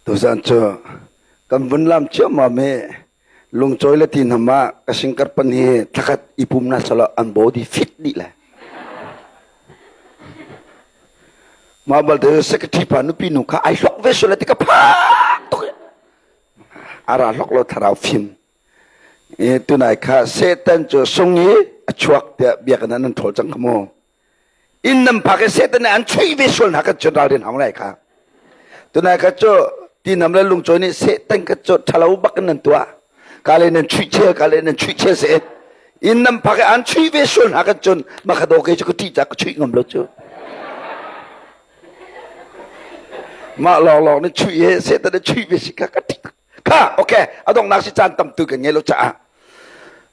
Tuzan cu kan vun lam ciammam i lungcawi le ti hnam ah ka singkar pan hi thlakhat i pum na salo an body fit dih le. Mah balte secretary pa nupi nu kha ai hlok ve sual ti ka phak tuk. Ara hlok lo thlarau fim. E tunai kha Satan cu sung i a chuak tiah biakinn ah nan ṭhawl cang kha mu. Inn nan phak i Satan nih an chuih ve sual hna kan cu ralrin hau lai kha. Tunai kha cu tinam le lungcawi nih Satan kha cu ṭhalo bak in nan tuah. Ka le nan chuih chel, ka le nan chuih chel se. Inn nan phak i an chuih ve sual hna kan cun mah kha daw ke cu ka ṭih ca ka chuih ngam lo cu. Mah lawnglawng nih chuih he Satan nih chuih ve si kha ka ṭih. Kha okay a donghnak si caan tam tu kan ngei lo caah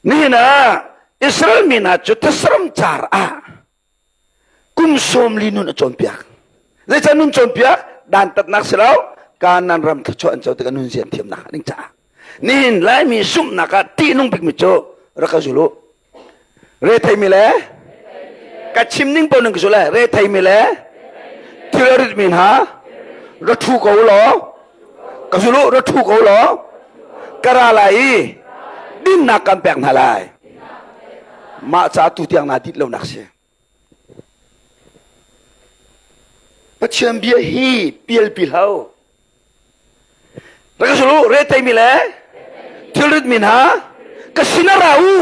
nihin ah Israel mi hna cu thasaram car ah kum sawm li nun a cawnpiak. Zeicah nun cawnpiak? Dantatnak si lo, Kanaan ram thluachuah an co tikah nun zian thiamnak ding caah. Nihin Laimi zumhnak ah ṭihnung bikmi cu rak ka zul u. Retheimi le ka chim ning paoh ning ka zul lai. Retheimi le thil a ritmi hna ra ṭhu ko law ka zul u ra ṭhu ko law ka ra lai i dinnak kan pek hna lai. Mah ca tu tiang naa dit lonak si. Pathian bia hi pialpi hlo. Rak ka sulu retheimi le thilrit mi hna ka sin ah ra u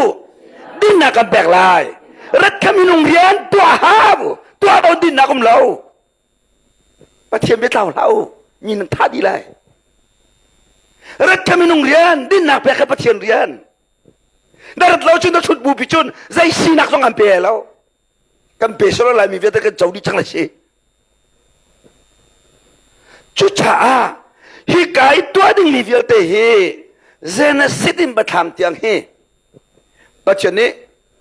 dinnak kan pek lai. Rat kha minung rian tuah hau tuah lo dinnak um lo. Pathian bia tlau hlah u mi nan thah dih lai. Rat kha minung rian dinnak pek kha Pathian rian. Na rat lo cun na ṭhut bupi cun zei sinak zong an pe lo. Kan pe solo lai mi vialte kan co dih cang lai si. Cucaah hika i tuah dingmi vialte hi Genesis in Biathlam tiang hi Pathian nih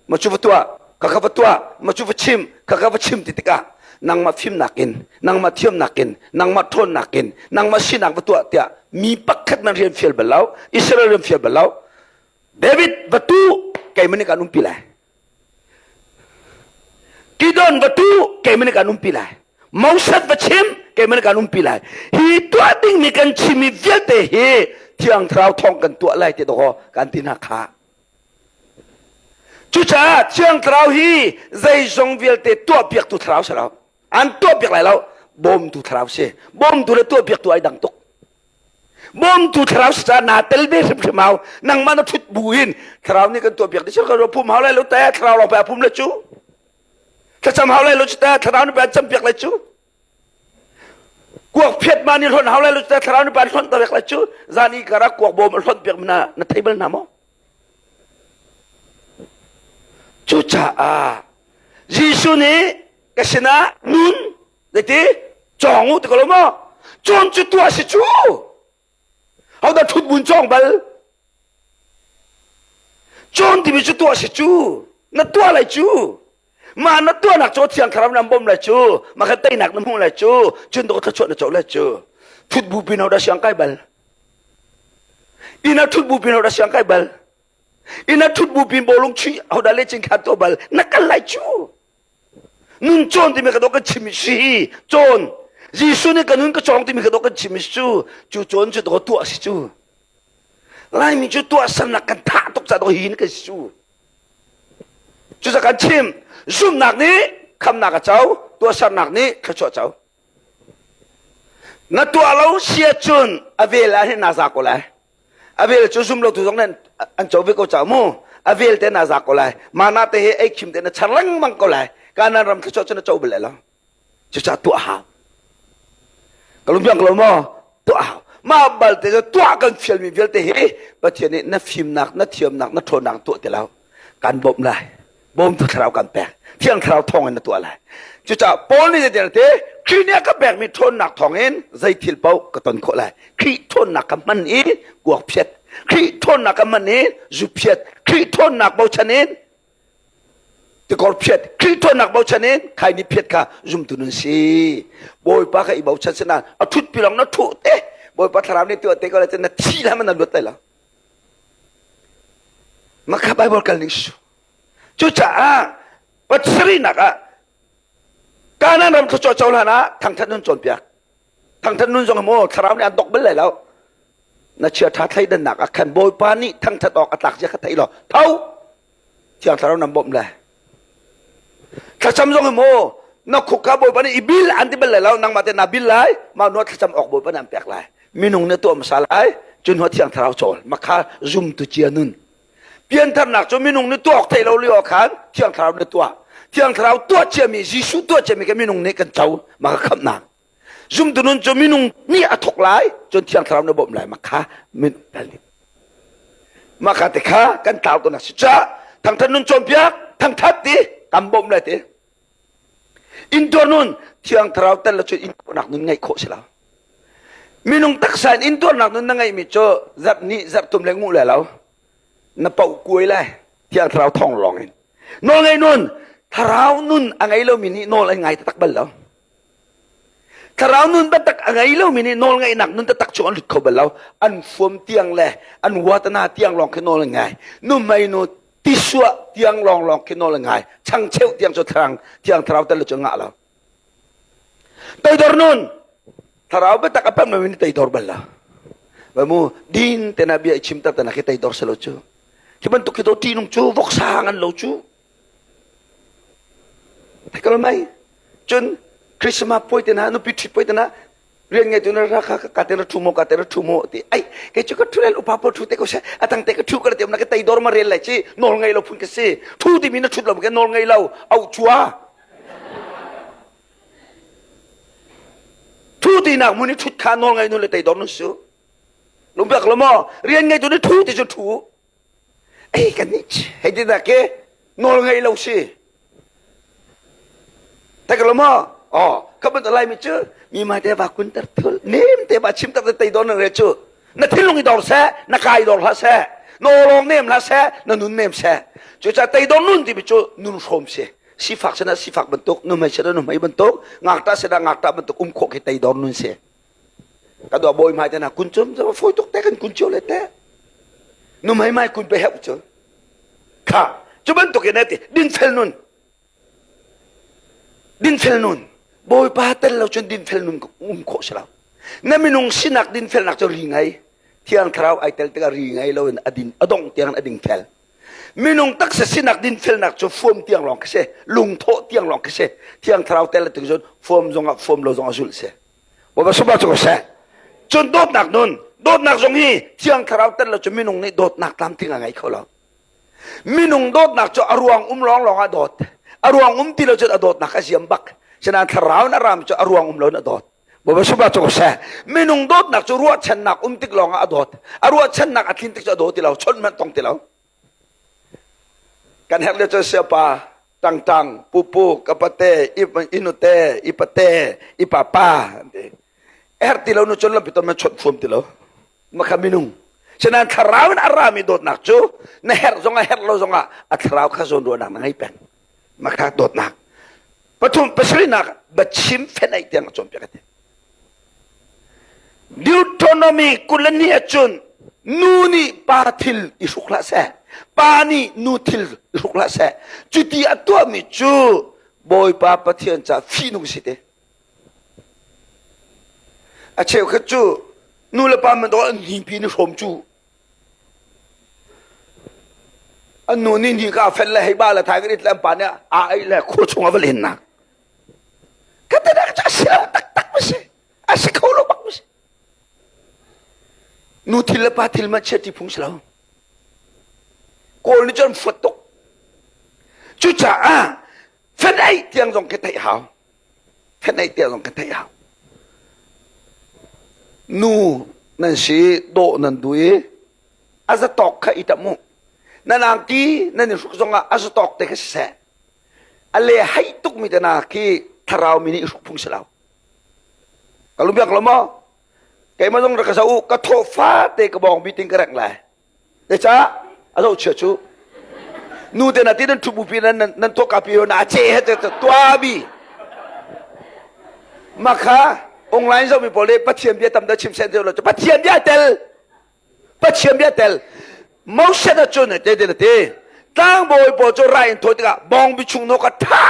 ma cu va tuah, ka ka va tuah, ma cu va chim, ka ka va chim ti tikah nangmah fimnak in, nangmah thiamnak in, nangmah ṭhawnnak in, nangmah sinak va tuah tiah mi pakhat man rian fial bal lo, Israel rian fial bal lo. David va tu keimah nih kan umpi lai. Gideon va tu keimah nih kan umpi lai. Moses va chim keimah nih kan umpi lai. Hi tuah dingmi kan chimmi vialte hi Thiang Thlarau thawng kan tuah lai ti dawh kan ti hna kha. Cucaah Thiang Thlarau hi zeizong vialte tuahpiaktu thlarau si lo. An tuahpiak lai lo. Bawmtu thlarau si. Bawmtu le tuahpiaktu ai dang tuk. Bawmtu thlarau si caah naa tel ve hrimhrim hau. Nangmah na ṭhut bu in thlarau nih kan tuahpiak dih kan phum hau lai lo te thlarau lawng pe a phum le cu. Thlacam hau lai lo cu te thlarau nih pe an campiak lai cu. Kuak phiat ma nih hlonh hau lai lo cu te thlarau nih pe an hlonh ta lai cu. Zan i kar ah kuak bawm a hlonh piak na na thei bal hna maw? Cucaah Jesuh nih ka sinah nun zeiti cawng u ti ko lo maw? Cawn cu tuah si cu. Hodah ṭhut bun cawng bal? Cawn timi cu tuah si cu. Na tuah lai cu. Mah na tuahnak cu Thiang Thlarau nan bawmh lai cu. Mah kha teinak na hmuh lai cu. Cun dawh thluachuah na co lai cu. Ṭhut bu pin hodah siang kai bal? Inn ah ṭhut bu pin hodah siang kai bal? Inn ah ṭhut bu pin bawlung chuih hodah le cing kha tuah bal? Na kal lai cu. Nun cawn timi ka dawh kan chim si cawn. Jesuh nih ka nun ka cawng timi ka dawh kan chim cu cu cawn cu dawh tuah si cu. Laimi cu tuahsernak kan thah tuk ca dawh hi kan si cu. Cucaah kan chim zumhnak nih khamnak a co, tuahsernak nih thluachuah co. Na tuah lo si ahcun a vel ah hin naa za ko lai. A vel cu zum lo tu zong nih an co ve ko ca mu. A vel te naa za ko lai. Mana te he ei khim te na char lengmang ko lai. Kanan ram thluachuah cu na co bal lo. Cucaah tuah hau. Ka lungpiang ko lo maw? Tuah hau. Mah balte cu tuah kan fialmi vialte hi Pathian nih na fimnak, na thiamnak, na ṭhawnnak tuah ti lo. Kan bawmh lai. Bawmtu thlarau kan pek. Thiang thlarau thawng in na tuah lai. Cucaah Paul nih zeitin a ti? Khrih nih a ka pekmi ṭhawnnak thawng in zei thil paoh ka ton khawh lai. Khrih ṭhawnnak ka hman i kuak phiat. Khrih ṭhawnnak ka hman i zu phiat. Khrih ṭhawnnak bochan in tikor phiat. Khrih ṭhawnnak bochan in khaini phiat kha zumtu nun si. Bawipa kha i bochan sina a ṭhut pi lawng na ṭhu te. Bawipa thlarau nih tuah te ko lai na thi lai man na luat lai lo. Mah kha Bible kal ning su. Cucaah pasarihnak ah Kanaan ram thluachuah cohlan ah thangthat nun cawnpiak. Thangthat nun zong maw thlarau nih an dok bal lai lo. Na chia tha thleidannak ah khan Bawipa nih thangthat awk a tlak zia kha thei law tho Thiang Thlarau nan bawmh lai. Thlacam zong hi maw na khuk kha Bawipa nih i bil an ti bal lai lo nangmah te na bil lai mah hnuah thlacam awk Bawipa nih an pek lai. Minung nih tuah hmasa lai cun hnuah Thiang Thlarau cawl makha zumtu cia nun. Piantharnak cu minung nih tuah awk thei lo lio khan Thiang Thlarau nih tuah. Thiang Thlarau tuah ciami Jesuh tuah ciami kha minung nih kan co mah kha khamhnak. Zumtu nun cu minung nih a thok lai cun Thiang Thlarau nih bawmh lai mah kha min mah kha te kha kan tlau tawn si ca thangthat nun cawnpiak thangthat ti kan bawmh lai ti intuar nun Thiang Thlarau tel lo cun intuarnak nun ngeih khawh si lo minung taksa in intuarnak nun na ngeihmi cu zarh ni zarh tum le nguh le lo na poh kuai lai Thiang Thlarau thawng lawng in nawl ngei nun thlarau nun a ngei lomi nih nawl an ngai taktak bal lo Thlarau nun taktak a ngei lomi nih nawlngeihnak nun taktak chung an lut kho bal lo. An fuam tiang le an watana tiang lawng khi nawl an ngai. Numei nu tisuah tiang lawng lawng khi nawl an ngai. Changcheu tiang cu thlarang thiang thlarau tel cu ngah lo. Toidor nun thlarau biatak a pem lomi nih toidor bal lo. Vai mu din te na bia i chim tak te na khi toidor se lo cu. Khi bantuk khi to ṭihnung cu voksa ngan lo cu. Thei mai. Cun Christmas puai te hna nupi ṭhit puai te hna rian ngeitu na ra kha ka te ra ṭhu maw ka te ra ṭhu maw ti ai kei cu ka ṭhu rel upa pawl ṭhu te ko seh atang te ka ṭhu ka ti na ka tei dor ma rel lai ci nawl ngei lo phun ka si ṭhu timi na ṭhut lo ke nawl ngei lo au chua ṭhu ti nak mun i ṭhut kha nawl ngei nu le tei dor nu su lungbiak lo maw rian ngeitu ni ṭhu ti cu ṭhu Ei kan nih hei ti dak ke nawl ngei lo si. Tak lo maw? Oh, ka ban lai mi cu mi ma te va kun ter thul nem te ba chim tak te don re cu. Na thinlung i dor seh, na kai dor hlah seh, na lawng nem hlah seh, na nun nem seh. Cu ca tei don nun ti mi cu nun hrawm si. Sifak sana sifak bantuk, nu hmei sana nu hmei bantuk, ngakta sana ngakta bantuk um khawh khi tei dor nun si. Ka dua bawi hmai te na kun cum cu fawi tuk te kan kun cio le te. Nu mei mai kun pe heuh cu. Kha cu bantuk in ati dinfel nun. Dinfel nun. Bawipa tel lo cun dinfel nun um khawh si lo. Na minung sinak dinfelnak cu ri ngei. Thiang Thlarau ai tel tikah ri ngei lo in a din a dongh tiang a dingfel. Minung taksa sinak dinfelnak cu fuam tiang lawng khi si. Lungthawh tiang lawng khi si. Thiang Thlarau tel tik cun fuam zongah fuam lo zongah zulh si. Bawipa sungah cu seh. Cun dawtnak nun, dawtnak zong hi Thiang Thlarau tel lo cu minung nih dawtnak tlamtling a ngei kho lo. Minung dawtnak cu a ruang um lawng lawng ah dawt. A ruang um ti lo cun a dawtnak a ziam bak. Sinain Thlarau in a ram cu a ruang um lo in a dawt. Bawipa sungah cu seh. Minung dawtnak cu ruahchannak um tik lawng ah a dawt. A ruahchannak a tlin tik cu a daw ti lo, chawnh hmanh tong ti lo. Kan herh lio cun siapa tangtang pupu kapate inute ipate ipapa an ti. Herh ti lo nu cun lampi ton man chawnh fuam ti lo. Makha minung. Sinain thlarau in a rami dawtnak cu na herh zong ah herh lo zong ah a thlarau kha zawn ruahnak na ngei peng. Makha dawtnak. Pathum pasarihnak bachim fenaih tiang a cawnpiak a ti. Deuteronomy 22 ahcun nu nih pa thil i hruk hlah seh, pa nih nu thil i hruk hlah seh. Cuti a tuahmi cu Bawipa Pathian ca fihnung si te. A cheukhat cu nu le pa man an hnipi ni hrawm cu. An nu nih ni ka fel le hei ba le thai kan it le an pa nih a ai le khur chung a va len nak. Ka te dak cu a si lo taktak ma si. A si kho lo bak ma si. Nu thil le pa thil ma chia ti phung si lo. Kawl nih cun fuat tuk. Cucaah fenaih tiang zong khi theih hau. Fenaih tiang zong khi theih hau. Nu nan si dawh nan duh i a zatawk kha i tam u. Nan angki nan i hruk zongah a zatawk te kha siseh. A le hai tukmi te na khi thlarau mi nih i hruk phung si lo. Ka lungbiak lo maw? Keimah zong rak ka zoh u, ka thawh fate ka bawng bi ting ka rengh lai. Zeicah? A zohchia cu. Nu te na ti nan ṭhu bupi nan nan thawh ka pi na che he te tua bi. Makha online zoh mi pawl nih Pathian bia tam dah chim sen lo cu Pathian bia tel. Pathian bia tel. Moses a cun te te te tlangbawi pawl cu rai in thawi tikah bawngbi chung no ka tha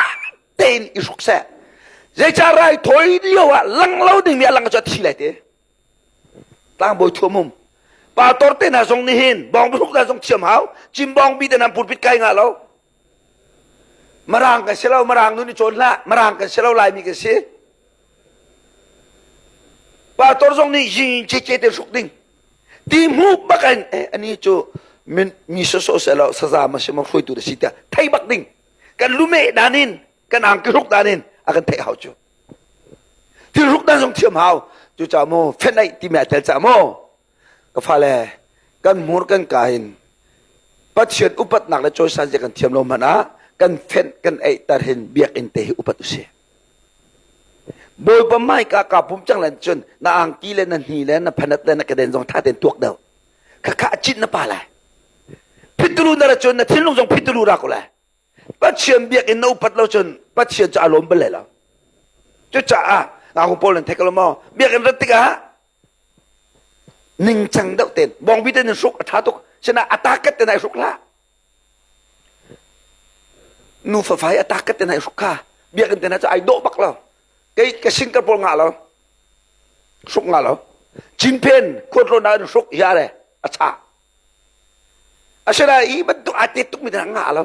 tein i hruk seh. Zeicah raithawi lio ah lang lo dingmi a lang cu a thi lai te. Tlangbawi thuam um. Pastor te hna zong nih hin bawng hruk hna zong thiam hau. Cim bawng bi te hna pulpit kai nga lo. Marang kan si lo, marang nun i cawn hlah. Marang kan si lo, Laimi kan si. Pastor zong nih ying ce ce te hruk ding. Ti hmu bak in eh, ani cu min mi sawsawh se lo saza ma si ma hruaitu na si tiah thei bak ding. Kan lume dan in kan angki hruk dan in a kan theih hau cu. Thil hruk dan zong thiam hau. Cucaah mu fenaih timi a tel caah mu ka fale kan hmur kan ka hin Pathian upatnak le cawisan zia kan thiam lo hmanh ah kan fenh kan eihter hin biakinn te hi upat usih. Bawipa hmaika kaa pum cang len cun na angki le na hni le na phanat le na keden zong ṭha tein tuak deuh. Khakha a cit na pa lai. Phitulu na ra cun na thinlung zong phitulu ra ko lai. Pathian biakinn na upat lo cun Pathian cu a lawm bal lai lo. Cucaah ngaknu pawl nan theih ko lo maw? Biakinn rat tikah ningcang deuh tein bawngbi tein in hruk a ṭha tuk. Sinain a takat tein ai hruk hlah. Nu fafai a takat tein ai hruk kha biakinn te hna cu ai dawh bak lo. Kei ka singkar pawl ngah lo. Hruk ngah lo. Cinphen khuatlawn ah in hruk hi le a chah. Asinain hi bantuk aa tet tukmi hna ngah lo.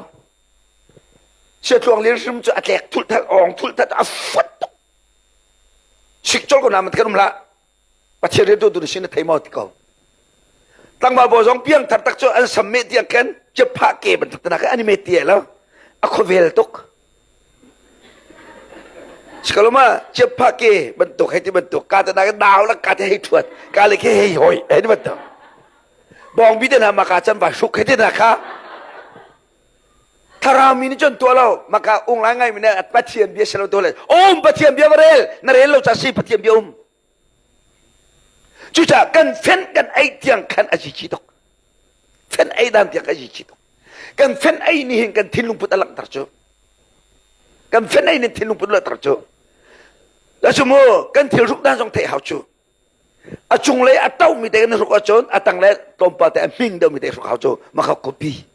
Siatluang lian hrim cu a tlek thulh thal awng thulh thal a fat tuk. Sik col ko na man kan um hlah. Pathian riantuantu na sin na thei maw ti ko. Tlangval bawi zong piang thar tak cu an sam meh tiang khan cepha ke bantuk te nak an i met ti lo. A khuavel tuk. Sikaloma cepha ke bantuk hei ti bantuk ka te nak nau la ka te hei thuat ka le ke hei hoi hei ti bantuk. Bawngbi te hna maka can vai hruk hei ti hna kha thlarau mi nih cun tuah lo maka ung lai ngai mi nih Pathian bia si lo tuah le um Pathian bia va rel na rel lo ca si Pathian bia um cucaah kan fen kan ei tiang khan a zici tuk fen ei dan tiang a zici tuk kan fen ei nih hin kan thinlung put a langhter cu kan fen ei nih thinlung put langhter cu la cu mu kan thil hruk dan zong theih hau cu a cunglei a tomi te kan hruk ahcun a tanglei tlawmpal te a hming deuhmi te hruk hau cu makha kopi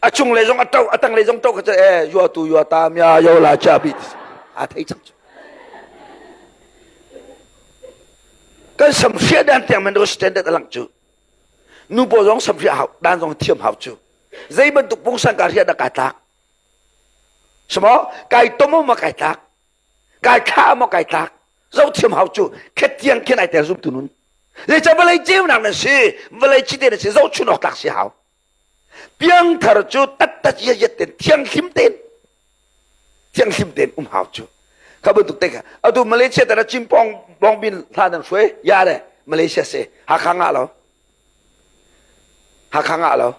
a cunglei zong a to a tanglei zong to kha cu e yua tu yua ta mya yo la cha bi a thei cang cu kan sam hriah dan tiang man standard a lang cu nu pawl zong sam hriah hau dan zong thiam hau cu zei bantuk pungsan ka hriah dah kai tlak samaw kai tom ma kai tlak kai thla maw kai tlak zohthiam hau cu khet tiang khin ai tel zumtu nun zeicah vawlei ceunak nan si vawlei cite nan si zohchun awk tlak si hau piangthar cu tattat yat ten thianghlim ten thianghlim ten um hau cu kha bantuk te kha atu Malaysia tana chimpong bongbin hla nan hruai ya le Malaysia se Hakha ngah lo Hakha ngah lo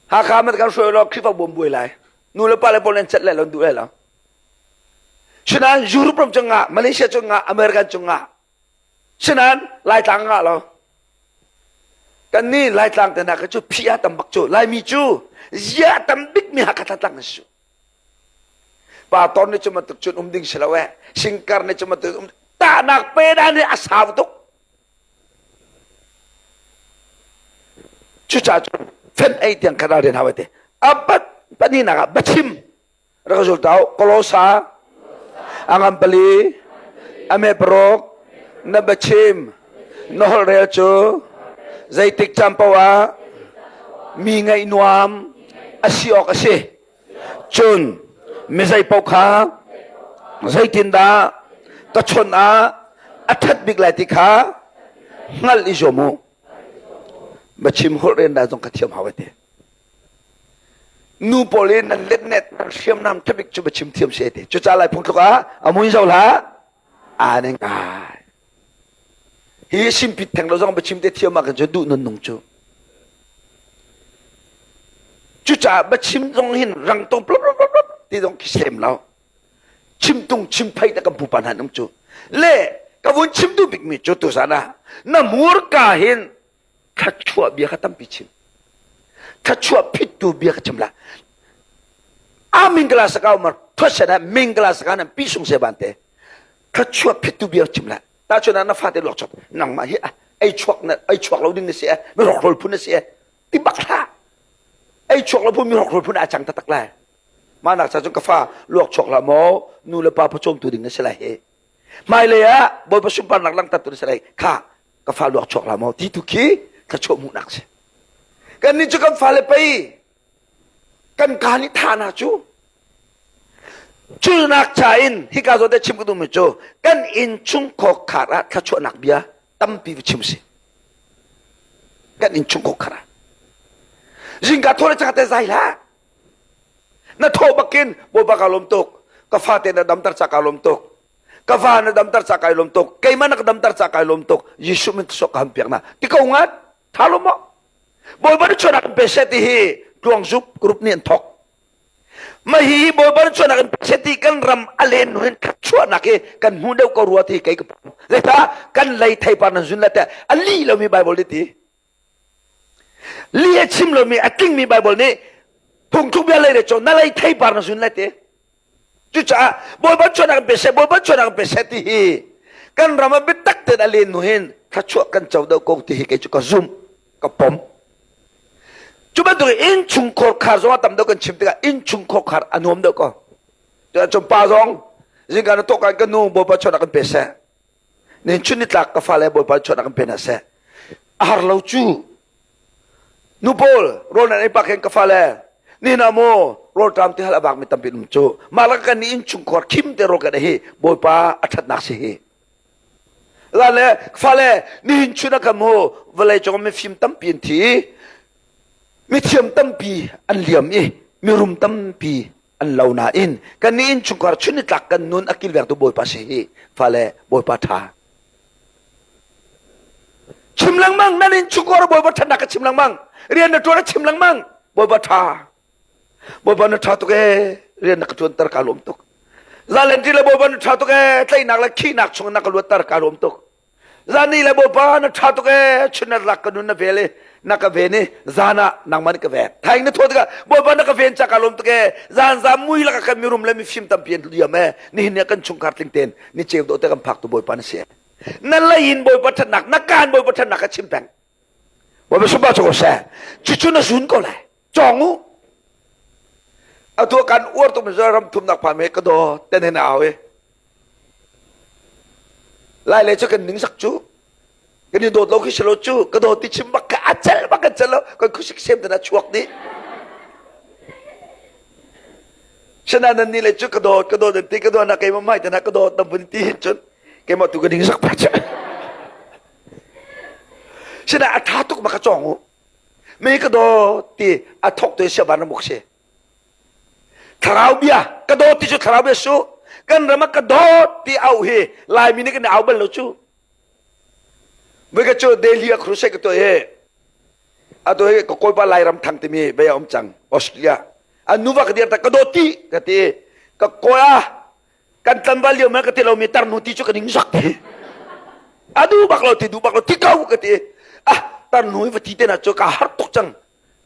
Hakha man kan hruai lo Khrihfa bawm buai lai nu le pa le pawl nan chat le lo duh lai lo Sinain Europe ram cu ngah, Malaysia cu ngah, American cu ngah. Sinain Laitlang ngah lo. Kan nih Laitlang te hna cu phi a tam bak cu. Laimi cu zia tam bik mi Hakha tlang an si. Pa ton nih cu bantuk cun um ding si lo eh. Singkar nih cu bantuk um tahnak pe dah nih a sau tuk. Cucaah cun fen ei tiang khan rian hau te. A bat pahnihnak ah bachim rak zul tau kolosa angam pali ame paruk na biachim na holhrel cu zeitik caan paoh ah mi ngaih nuam a si awk a si cun mi zei paoh kha zeitindah ka chawnh ah a ṭhat bik lai ti kha hngalh i zuam u biachim holhrel dah zong ka thiam hau te Nu pawl i nan letnet nan hriamnam ṭhabik cu biachim thiam si ti. Cucaah Lai phungthluk ah a mui zo hlah aa ne ngai. Hi simpit theng lo zong biachim te thiam ah kan cu duh nun nung cu. Cucaah biachim zong hin rang tong plop plop plop ti zong khi sem lo. Chim tung chim phei ta kan pupa hna nung cu. Le ka vun chim duh bikmi cu tuzan ah na murka hin thluachuah bia kha tampi chim thluachuah phittu bia kha chim la a mingla saka umar thuasena mingla saka nan pi sung se ban te thluachuah phittu bia chim la ta chuna na fate lok chop nangmah hi ei chuak na ei chuak lo ding na si mi rokrol phun na si ti bak hlah ei chuak lo phun mi rokrol phun a chang taktak lai. Mah nak cha cun ka fa luak chuak hlah maw nu le pa pawcawmtu ding na si lai hi. Hmailei ah Bawipa sunparnak langhtertu na si lai. Kha ka fa luak chuak hlah maw ti tu khi thluachuah hmuhnak si. Kan nih cu kan fale pei kan ka nih tha na cu Cunak cha in hika zawn te chim ka duhmi cu kan inn chung khar ah thluachuahnak bia tampi va chim si. Kan inn chung khar ah. Zingka thaw le cangka te zai hlah. Na thaw bakin Bawipa ka lawm tuk. Ka fate na damter ca ka lawm tuk. Ka va na damter ca kai lawm tuk. Keimah na ka damter ca kai lawm tuk. Jesuh min sok ka ham piak na. Ti ko ngat. Tha lo maw? Bawipa nih chuahnak in pe seh ti hi tluangzup group nih an thok. Mah hi Bawipa nih chuahnak in pe seh ti kan ram a len hnu in chuahnak hi kan hmu deuh ko rua ti kei ka pom. Zeicah kan lei theipar nan zun le te a li lomi Bible nih ti. Li a chim lomi a tlingmi Bible nih phungthluk bia lei le cawn na lei theipar na zun le ti. Cucaah Bawipa chuahnak in pe seh, Bawipa chuahnak in pe seh ti hi kan ram ah biatak tein a len hnu hin thluachuah kan co deuh ko ti hi kei cu ka zumh, ka pom. Cu bantuk in innchungkhar khar zong a tam deuh kan chim tikah innchungkhar khar a nuam deuh ko. Cun pa zong zingka na thawh ka nu Bawipa chuahnak in pe seh. Nin chun nitlak ka fale Bawipa chuahnak in pe hna seh. A har lo cu Nu pawl rawl nan ei pak hin ka fale nihin ah maw rawlṭam ti hal a vak mi tampi um cu mah lak kan nih innchungkhar khim te rawl kan ei hi Bawipa a ṭhatnak si hi la le fale nihin chun ah kan mu vawlei cung mifim tampi an thi mithiam tampi an liam i mirum tampi an lo nain kan nih innchungkhar chun nitlak kan nun a kilvengtu Bawipa si hi fale Bawipa ṭha Chim lengmang nan in chungkhar Bawipa ṭhatnak ka chim lengmang. Rian na ṭuan a chim lengmang. Bawipa ṭha. Bawipa na ṭha tuk ee. Rian na ka ṭuanter kaa lawm tuk. Zalenti le Bawipa na ṭha tuk ee. Tlaihnak le khihnak chung na ka luatter kaa lawm tuk. Zani le Bawipa na ṭha tuk ee. Chun na rak ka nun na vel i na ka ven i zan ah nangmah nih ka vek. Thaing na thawh tikah Bawipa na ka ven ca kaa lawm tuk ee. Zan zan mui lakah kan mirum le mifim tampi an liam ee. Nihin ni ah kan chungkhar tling tein ni ceu dawh te kan phak tu Bawipa na si. Na lei in Bawipa ṭhatnak, na kaan Bawipa ṭhatnak ka chim peng. Bawipa sumpa cu ko seh. Cucu na zun ko lai. Cawng u. Atu kan uar tuk mi ram thumnak phan me ka daw ten hen au i. Lai le cu kan ning sak cu. Kan i dawt lo khi silo cu ka dawt ti chim bak ka a cel bak kan cel lo kan khusik sem te na chuak dih. Sinain nannih le cu ka dawt ka dawt an ti ka dawt na keimah hmai te na ka dawt na vun ti hin cun keimah tu ka ding sak pa cha. Sinain a ṭha tuk ma ka cawng u. Mi ka dawt ti a thok tu sia van muk si. Thlarau bia ka dawt ti cu thlarau bia su. Kan ram ah ka dawt ti au hi Laimi nih kan au bal lo cu. Voi ka cu Delhi a crusade ka tuah hi atu hi ka kawipa Lairam thang timi vei a um cang Australia an nuva ka dir tak ka dawt ti ka ti ka kawi ah kan tlanval lio man ka ti lomi tarnu ti cu ka ning zak ti a duh bak lo ti duh bak lo ti ko ka ti ah tarnu hi va ti te na cu ka har tuk cang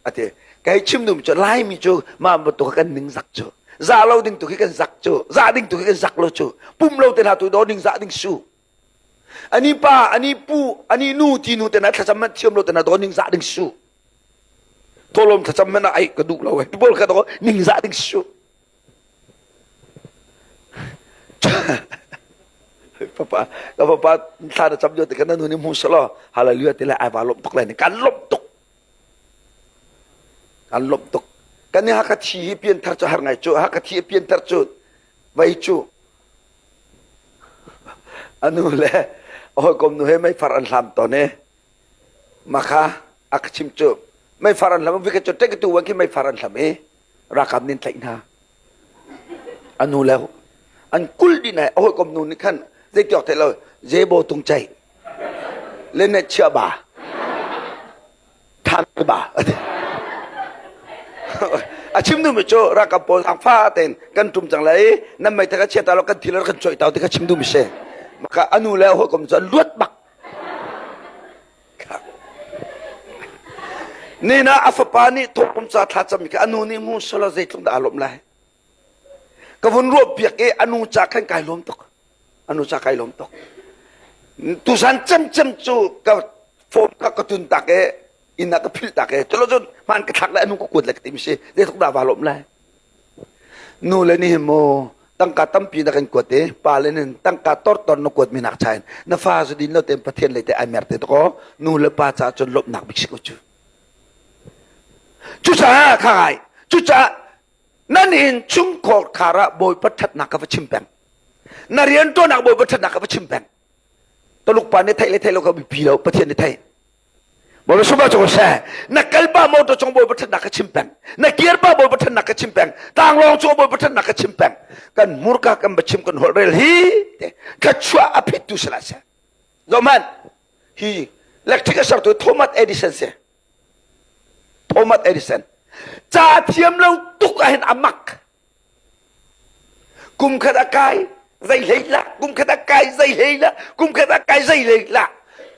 ati kai chim dum cu laimi cu mah bantuk kan ning zak cu za lo ding tu khi kan zak cu za ding tu khi kan zak lo cu pum lo te hna tu do ning za ding su ani pa ani pu ani nu ti nu te na thlacam man thiam lo te na do ning za ding su tholom thlacam man ai ka duh lo ti bol ka do ning za ding su papa ka papa thla na cam jo te kan nu ni mu salo hallelujah ti le ai va lom tuk le ni kan lom tuk kan lom tuk kan ni haka thi hi pian thar chu har ngai chu haka thi pian thar chu vai chu anu le hawikom nu he meifar an hlam tawn i makha a ka chim cu meifar an hlam vi ka cu tek tu wan khi meifar an hlam i ralkap nin tlaih hna anu le an kul dih nai a hawikom nu nih khan zei tiok thei lo jebo tung chai le ne chia ba Than ba a chim duhmi cu ralkap pawl zaangfa tein kan ṭum cang lai nan meithal ka chia ta lo kan thi lo kan coih ta ti kha chim duhmi si maka anu le a hawikom cu an luat bak nina a fapa nih thawngpum ca thla cam kha anu nih hmu solo zeitluk dah aa lawmh lai ka vun ruah piak i anu ca khan kai lawm tuk anu ca kai lawm tuk tusan cemcem cu ka phone ka ka tun tak e inn ah ka philh tak e culo cun hman ka thlak le anu ka kuat le ka tim si zeitluk dah va lawm lai. Nu le nih mu tangka tampi na kan kuat i pa le nin tangka tortor na kuat mi nak chain na fa zu din lo ten Pathian lei te ai mer te to ko nu le pa ca cun lawmhnak bik si ko cu. Cucaah kha ngai cucaah nan in chungkhar khar ah Bawipa ṭhatnak ka va chim peng. Na rianṭuannak Bawipa ṭhatnak ka va chim peng. Taluk pa nih theih le theih lo ka biapi lo Pathian nih theih. Bawipa sungah cu seh na kal pa motor cung Bawipa ṭhatnak ka chim peng na kir pa Bawipa ṭhatnak ka chim peng tlanglawng cung Bawipa ṭhatnak ka chim peng kan hmurka kan va chim kan holh rel hi te thluachuah a phittu si lai seh zohhmanh hi electric a sertu Thomas Edison si Thomas Edison ca thiam lo tuk ahhin a mak Kum khat a kai zei hlei la kum khat a kai zei hlei la kum khat a kai zei hlei la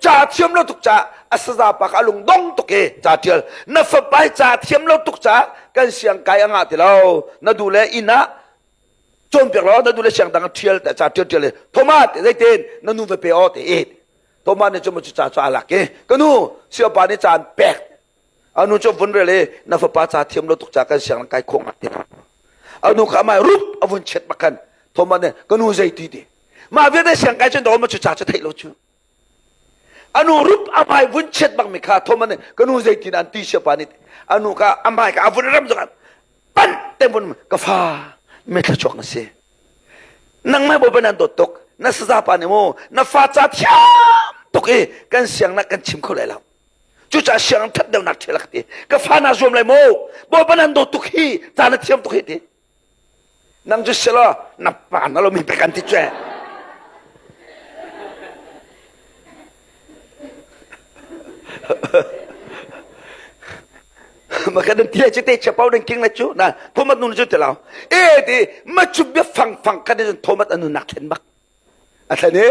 ca thiam lo tuk ca a saza pa kha a lung dong tuk e ca tial na fapa hi ca thiam lo tuk ca kan siang kai a ngah ti lo na du le inn ah cawnpiak lo na du le siang dang thial te ca tial tial Thomas zeitin na nu va pe aw te e Thomas nih cu ca cu a lak i ka nu siapa nih caan pek Anu cu vun rel i na fapa ca thiam lo tuk ca kan siang kai khawh ngat ti. Anu kha amai rup a vun chet makan. Thomas nih ka nu zei ti ti. Mah vialte siang kai cun ma cu ca cu theih lo cu. Anu rup amai vun chet bang mi kha Thomas nih ka nu zei ti an ti siapa nih. Anu ka amai ka avun ram zong pan te vun ka fa me thluachuak na si. Nangmah bawipa nan dawt tuk na saza pa nih mu na fa ca thiam tuk i kan siang nak kan chim kho lai lo. Cucaah sianginn ṭhat deuhnak ṭhial ka ti. Ka fa naa zuam lai maw? Bawipa nan dawt tuk hi, ca na thiam tuk hi ti. Nang cu selaw na pa na lomi pek an ti cu. Ma kan ti le chu te chapau den king le chu na thomat nun chu te lao e ti ma chu bia fang fang kan in thomat anu nak thlen bak A thlen i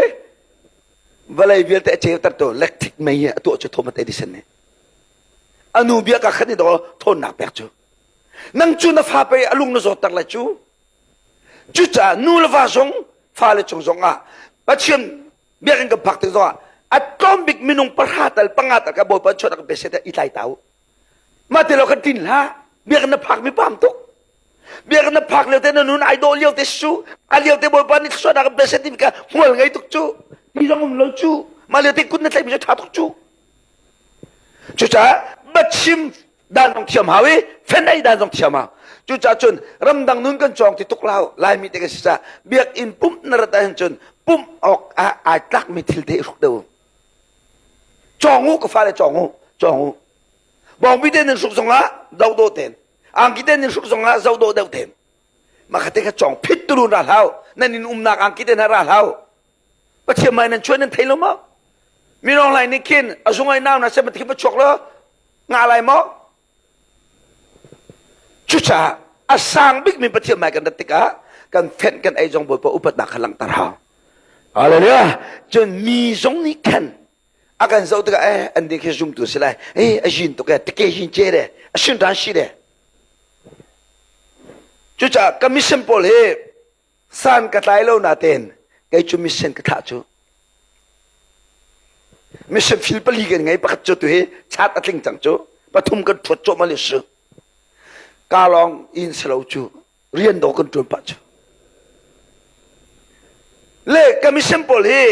vawlei vialte a ceuter tu electric mei a tuah cu Thomas Edison nih. A nu bia ka khat i daw thawnnak pek cu. Nang cu na fa pei a lung na zawtter lai cu. Cucaah nu le va zong fale cung zong ah Pathian biakinn kan phak tik zong ah a tlawm bik minung pahra tal panga tal ka Bawipa chuah kan pe set i tlai ta u. Mah ti lo kan tin hlah. Biakinn na phak mi pam tuk. Biakinn na phak lio te na nun ai dawh lio te su. A lio te Bawipa nih thluachuahnak kan pe set ti ka hmual ngei tuk cu. Ti zong um lo cu. Mah lio te kut na tlaih mi cu ṭha tuk cu. Cucaah biachim dan zong thiam hau i fen ei dan zong thiam hau. Cucaah cun ramdang nun kan cawng ti tuk lo Laimi te kan si caah biakinn pumh na rat ahhin cun pumh awk ah ai tlakmi thil te i hruk deuh. Cawng u ka fale cawng u cawng u. Bawngbi te nan hruk zongah zohdawh ten. Angki te nan hruk zongah zohdawh deuh ten. Mah te kha cawng phit tulun ra hlau. Nan in umnak angki te hna ra hlau. Pathian mai nan chuan nan thei lo maw? Mirong lai nih khin a zungai nau na sem khi chuak lo nga lai maw? Cucaah a sang bikmi Pathian mai kan rat tikah kan fenh kan ei zong Bawipa upatnak kha langhter hau. Hallelujah. Cun mi zong nih khan a kan zoh tikah eh an ding khi zumtu si lai. Eh a yin tuk eh tike yin ce de a shin ran shi de. Cucaah ka mission pawl hi san ka tlai lo natein kei cu mission ka thlah cu. Mission fil pali kan ngei pakhat cu tu hi chat a tling cang cu pathum kan thuat cuahmah le su. Ka lawng in si lo cu rian do kan ṭuan pah cu. Le ka mission pawl hi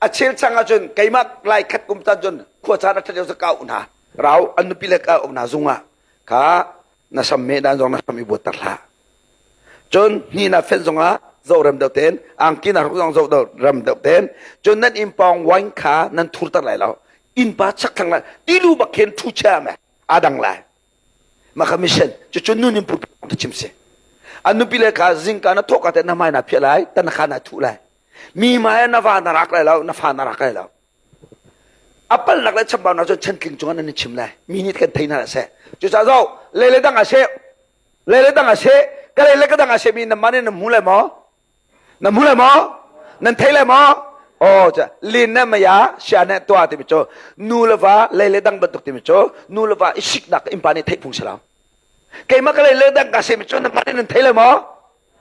a chel chang ahcun keimah lai khat kum tan cun khua caan a ṭhat lio ka auh hna. Rau an nupi le ka auh hna zung ah kha na sam me dan zong na sam i buat hlah. Cun hni na fenh zong ah zoh rem deuh tein angki na hruk zong zoh rem deuh tein cun nan inn pawng wine kha nan thurter lai lo. Innpa chak thlang lai tilu bak khin thu chia me a dang lai. Mah kha mission cucu nun in pulpit ka chim si. An nupi le kha zingka na thawh ka te na hmai na phiah lai, tan kha na thuh lai. Mi hmai na va na rak lai lo, na fa na rak lai lo. A palnak le chambaunak cu chantling cungah nan i chim lai. Mi nih kan thei hna seh. Cucaah zoh, le le dang ah seh, le le dang ah seh, ka le le ka dang ah seh mi nan mah nih nan hmu lai maw? Nan hmu lai maw? Nan thei lai maw? Oh, ca lin ne maya sia ne tua timi cu nu le va lei le dang bantuk timi cu nu le va i siknak innpa nih theih phung si lo. Keimah ka lei le dang ka semi cu nan mah nih nan thei lai maw?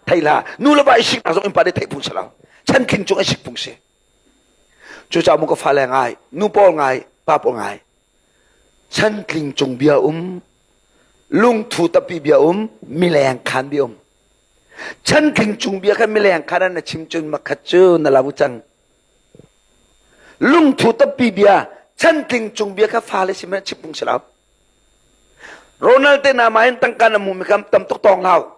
Thei la. Nu le va i siknak zong innpa nih theih phung si lo. Chantling cung i sik phung si. Cucaah mu ka fale ngai, nu pawl ngai, pa pawl ngai. Chantling cung bia um, lungthu tapi bia um, mileng khan bia um. Chantling cung bia kha mileng kha na chim cun makhat cu na lo cang. Lungthu tampi bia chantling cung bia kha fale sim chim phung si lo. Ronald te na ma in tangka na mu mi kam tam tuk tong hau.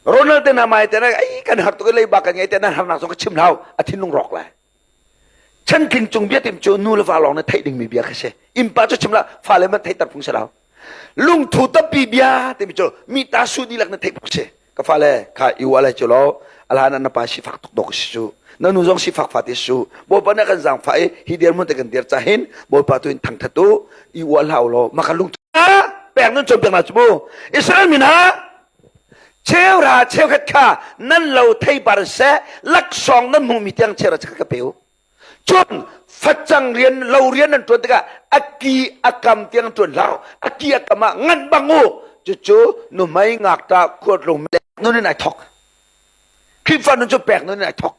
Ronald te na mai te na ai kan har tuk leiba kan ngei te na harnak zong ka chim hau a thinlung rawk lai. Chantling cung bia tim cu nu le va lawng na theih ding mi bia kha si. Innpa cu chim la fale man theih tar phung si lo. Lungthu tampi bia timi cu mi ta su dihlak na theih phung si. Ka fale kha i uah lai cu lo alhan na pa sifak tuk dawk si cu. Na nu zong sifak fa te su. Bawipa na kan zaangfah i hi dirhmun te kan dir ca hin Bawipa tu in thangthat u i uah hlah u law maka lungthu pek nun cawnpiak hna cu mu. Israel mi hna cheura cheukhat kha nan lo theipar seh laksawng nan hmuhmi tiang cheura cheukhat ka pe u. Cun facang rian lo rian nan ṭuan tikah a ki a kam tiang ṭuan hlah u. A ki a kam ah nganh bang u. Cucu nuhmei ngakṭah khualtlung nun in ai thawk. Khrihfa nun cu pek nun in ai thawk.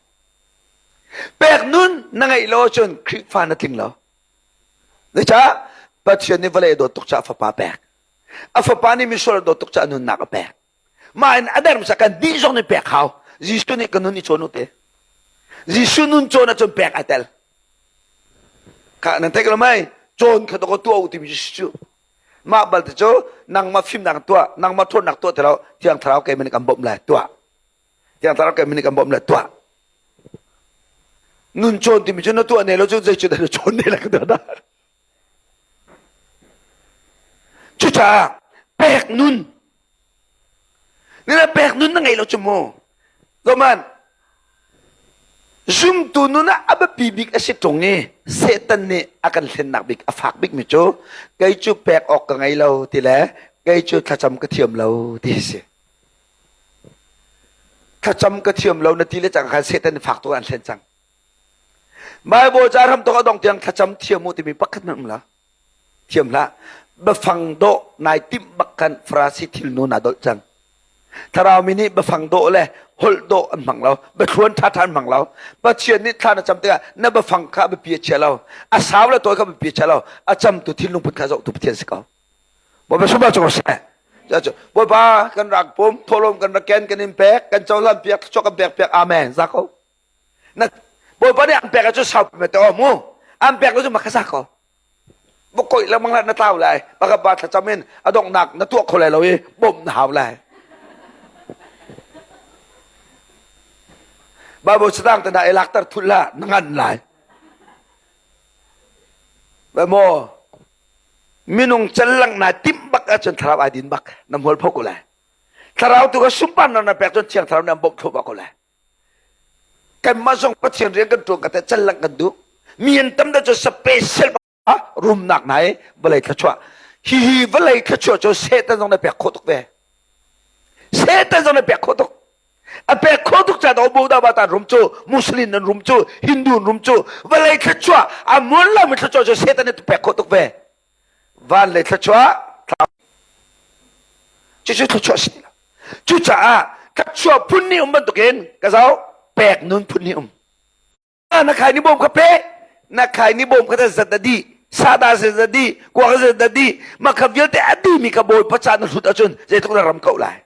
Pek nun na ngeih lo ahcun Khrihfa na tling lo. Zeicah? Pathian nih vawlei a dawt tuk caah fapa pek. A fapa nih misual a dawt tuk caah nunnak a pek. Mah in a der hmasa kan dih zong nih pek hau. Jesuh nih ka nun i cawn u te. Jesuh nun cawn ahcun pek ai tel. Kha nan theih ko lo mei? Cawn kha dawk tuah u timi Jesuh cu. Mah balte cu nangmah fimnak tuah, nangmah ṭhawnnak tuah ti lo, Thiang Thlarau keimah nih kan bawmh lai, tuah. Thiang Thlarau keimah nih kan bawmh lai, tuah. Nun cawn timi cu na tuah ne lo cu zei cu dah na cawn ne lai ka dah. Cucaah pek nun Nina pek nun na ngei lo cu mu. Zoman zumtu nun ah a biapi bik a si ṭung i Satan nih a kan hlennak bik a fak bik mi cu kei cu pek awk ka ngei lo ti le kei cu thlacam ka thiam lo ti si. Thlacam ka thiam lo na ti le cang khan Satan nih fak tuk an hlen cang. Bible ca ram tok a dong tiang thlacam thiam u timi pakhat hmanh um lo. Thiam hlah. Biafang dawh nai timh bak khan Farasi thilnu naa dolh cang. Thlarau mi nih biafang dawh le holh dawh an hmang lo. Biathluan ṭhaṭha an hmang lo. Pathian nih thla na cam tikah na biafang kha biapi a chia lo. A sau le tawi kha biapi a chia lo. A camtu thinlung put kha zohtu Pathian si ko. Bawipa sumah cung seh. Bawipa kan rak pum, thawhlawm kan rak ken, kan in pek, kan cohlan piak, thluachuah kan pek piak. Amen. Za ko. Na Bawipa nih an pek ahcun sau pi te mu. An pek lo cu makha za ko. Va koih lengmang hlah na tlau lai. Pakhat pa thlacam in a donghnak na tuah kho lai lo i bawmh na hau lai. Bible catang te hna i lakter thul hlah na ngan lai. Maw minung cellang na timh bak ahcun thlarau ai din bak na hmual pho ko lai. Thlarau tu ka sunparnak na pek cun thiang thlarau nih an bawmh thluahmah ko lai. Kanmah zong Pathian rian kan ṭuan ka te cellang kan duh. Mi an tam deuh cu special rumnak hna i vawlei thluachuah. Hihi vawlei thluachuah cu Satan zong na pek khawh tuk ve. Satan zong na pek khawh tuk. A pek khawh tuk caah Buddha ba rum cu, Muslim nan rum cu, Hindu rum cu, vawlei thluachuah a muan lomi thluachuah cu Satan nih pek khawh tuk ve. Van lei thluachuah cucu thluachuah si lo. Cucaah thluachuah phun nih um bantukin ka zoh pek nun phun nih um. Na khai ni bawm kha pe na khai ni bawm kha zat da di sada se za di kuak se da di ma kha vialte a di mi kha bawipa ca na hlut ahcun zeitluk na ram ko lai.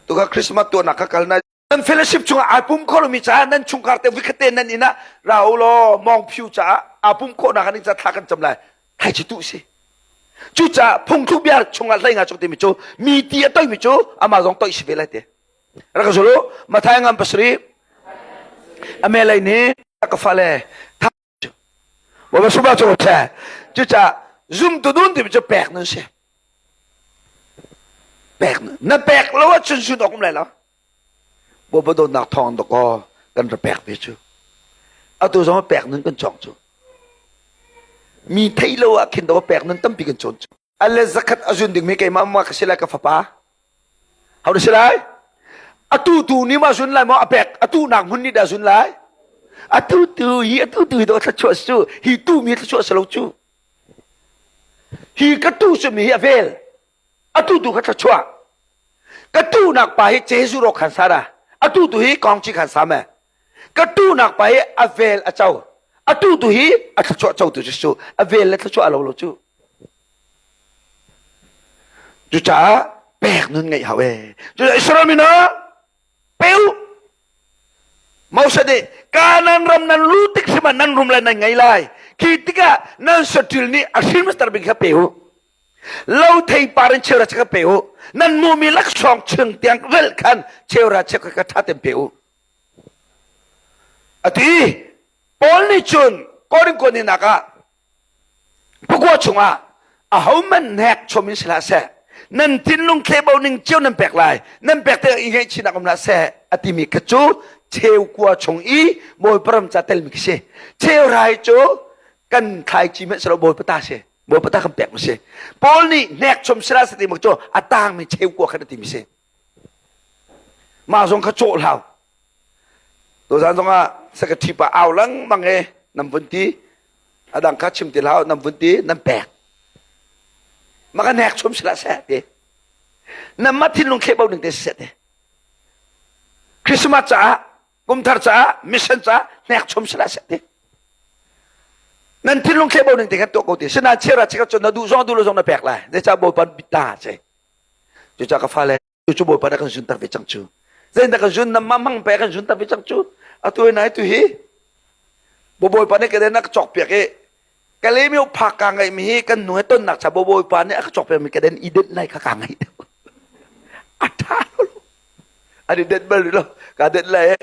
Tuka Christmas tuahnak kha kal na Nan fellowship chungah ai pum kho lomi caah nan chungkhar te vikhat te nan inn ah ra u law mawng phiu caah aa pum khawhnak ah ca thla kan cam lai. Thai chi tu si. Cucaah phungthluk bia chungah hlei nga chung timi cu mi ti a toimi cu amah zong toih si ve lai te. Rak ka zul u. Mathai ngan pasarih amelei nih ka fale Bawipa sumah cu che. Cucaah zumtu nun timi cu pek nun si. Pek nun. Na pek lo ahcun zun awk um lai lo. Bawipa dawtnak thawng dawkaw kan ra pek ve cu. Atu zong pek nun kan cawng cu. Mi theih lo ah khin dawkaw pek nun tampi kan cawn cu. A le zakhat a zun dingmi keimah ma ka si lai ka fapa. Ho si lai? Atu tu ni ma zun lai maw a pek atu nak hmun nih dah zun lai? Atu tu hi atu tu hi do thluachuah cu hi tu mi thluachuah si lo cu. Hi ka tu cu mi hi a vel. Atu tu kha thluachuah. Ka tu nak pa hi Jesu ro khan sa da. Atu tu hi kong chi khan sa me. Ka tu nak pa hi a vel a co. Atu tu hi a thluachuah co tu cu a vel le thluachuah a lo lo cu. Cucaah pek nun ngeih hau ee. Cucaah Israel mi hna pe u. Moses nih Kanaan ram nan lu tik hrim ah nan rum lai nan ngei lai. Khi tikah nan saṭil nih a hrin hmasar bik kha pe u. Lo theipar in cheuhra kha pe u. Nan hmuhmi laksawng chung tiang relh khan cheuhra cheukhat kha ṭha tein pe u. A ti. Paul nih cun Korin kuaninak ah pakua chungah ahohmanh hnek chom in si hlah seh nan thinlung thlebo ning cio nan pek lai nan pek te i ngaihchihnak um hlah seh a timi kha cu cheu kua chung i bawipa ram ca telmi khi si cheu rai cu kan thlaici hmanh si lo bawipa ta si bawipa ta kan pek mi si Paul nih hnek chom si hlah seh timi cu a tangmi cheu kua khan a timi si mah zong kha cawh hlau Tuzan zongah secretary pa au lengmang e nan vun ti a dang kha chim ti hlah nan vun ti nan pek ma ka nek chum sila seh ti nan ma thinlung thleh bo ning te seh ti Christmas caah kumthar caah mission caah nek chum sila seh ti nan thinlung thleh bo ning te khan tuah ko ti sinain chera chika cun na duh zong duh lo zong na pek lai zeicah bawipa ta ce cucaah ka fale cu bawipa dah kan zunter ve cang cu zeidah kan zun nam mang pe kan zunter ve cang cu atu nai tu hi bawipa nih ka den a ka cawk piak i Kalaymyo phak ka ngaih mi hi kan nu he tonnak cha bawipa nih a ka cawk piak mi ka den i denh lai kha ka ngaih deuh a tha lo an i denh bal rih lo ka denh lai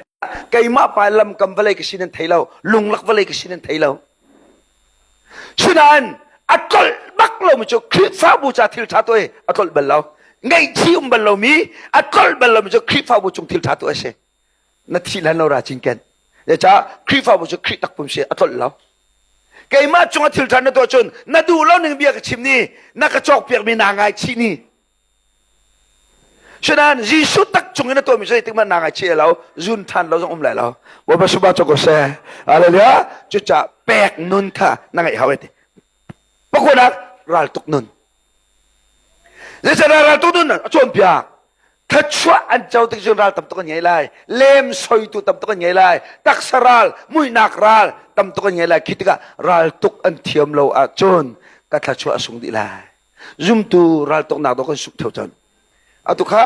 keimah pa lam kam vawlei ka sin an thei lo lunglak vawlei ka sin an thei lo Sinain a tlolh bak lomi cu Khrihfabu ca thil ṭha tuah hi a tlolh bal lo. Ngaihchih um bal lomi, a tlolh bal lomi cu Khrihfabu cung thil ṭha tuah a si. Na thih hlan lo ra cinken. Zeicah Khrihfabu cu Khrih takpum si a tlolh lo. Keimah cungah thil ṭha na tuah cun na duh lo ning bia ka chim ni, na ka cawkpiakmi naa ngaichih ni. Sinain Jesuh tak cung in a tuahmi zeitik hmanh naa ngaichih lo, zun ṭhan lo zong um lai lo. Bawipa subah cu ko seh. Hallelujah. Cucaah pek nun kha na ngeih hau ti. Pakuanak raltuk nun. Zeicahtiah raltuk nun a cawnpiak. Thluachuah an co tik cun ral tam tuk an ngei lai. Lem soitu tam tuk an ngei lai. Taksa ral, muihnak ral tam tuk an ngei lai. Khi tikah raltuk an thiam lo ahcun ka thluachuah a sung dih lai. Zumtu raltuknak dawh kan suk theo cang. Atu kha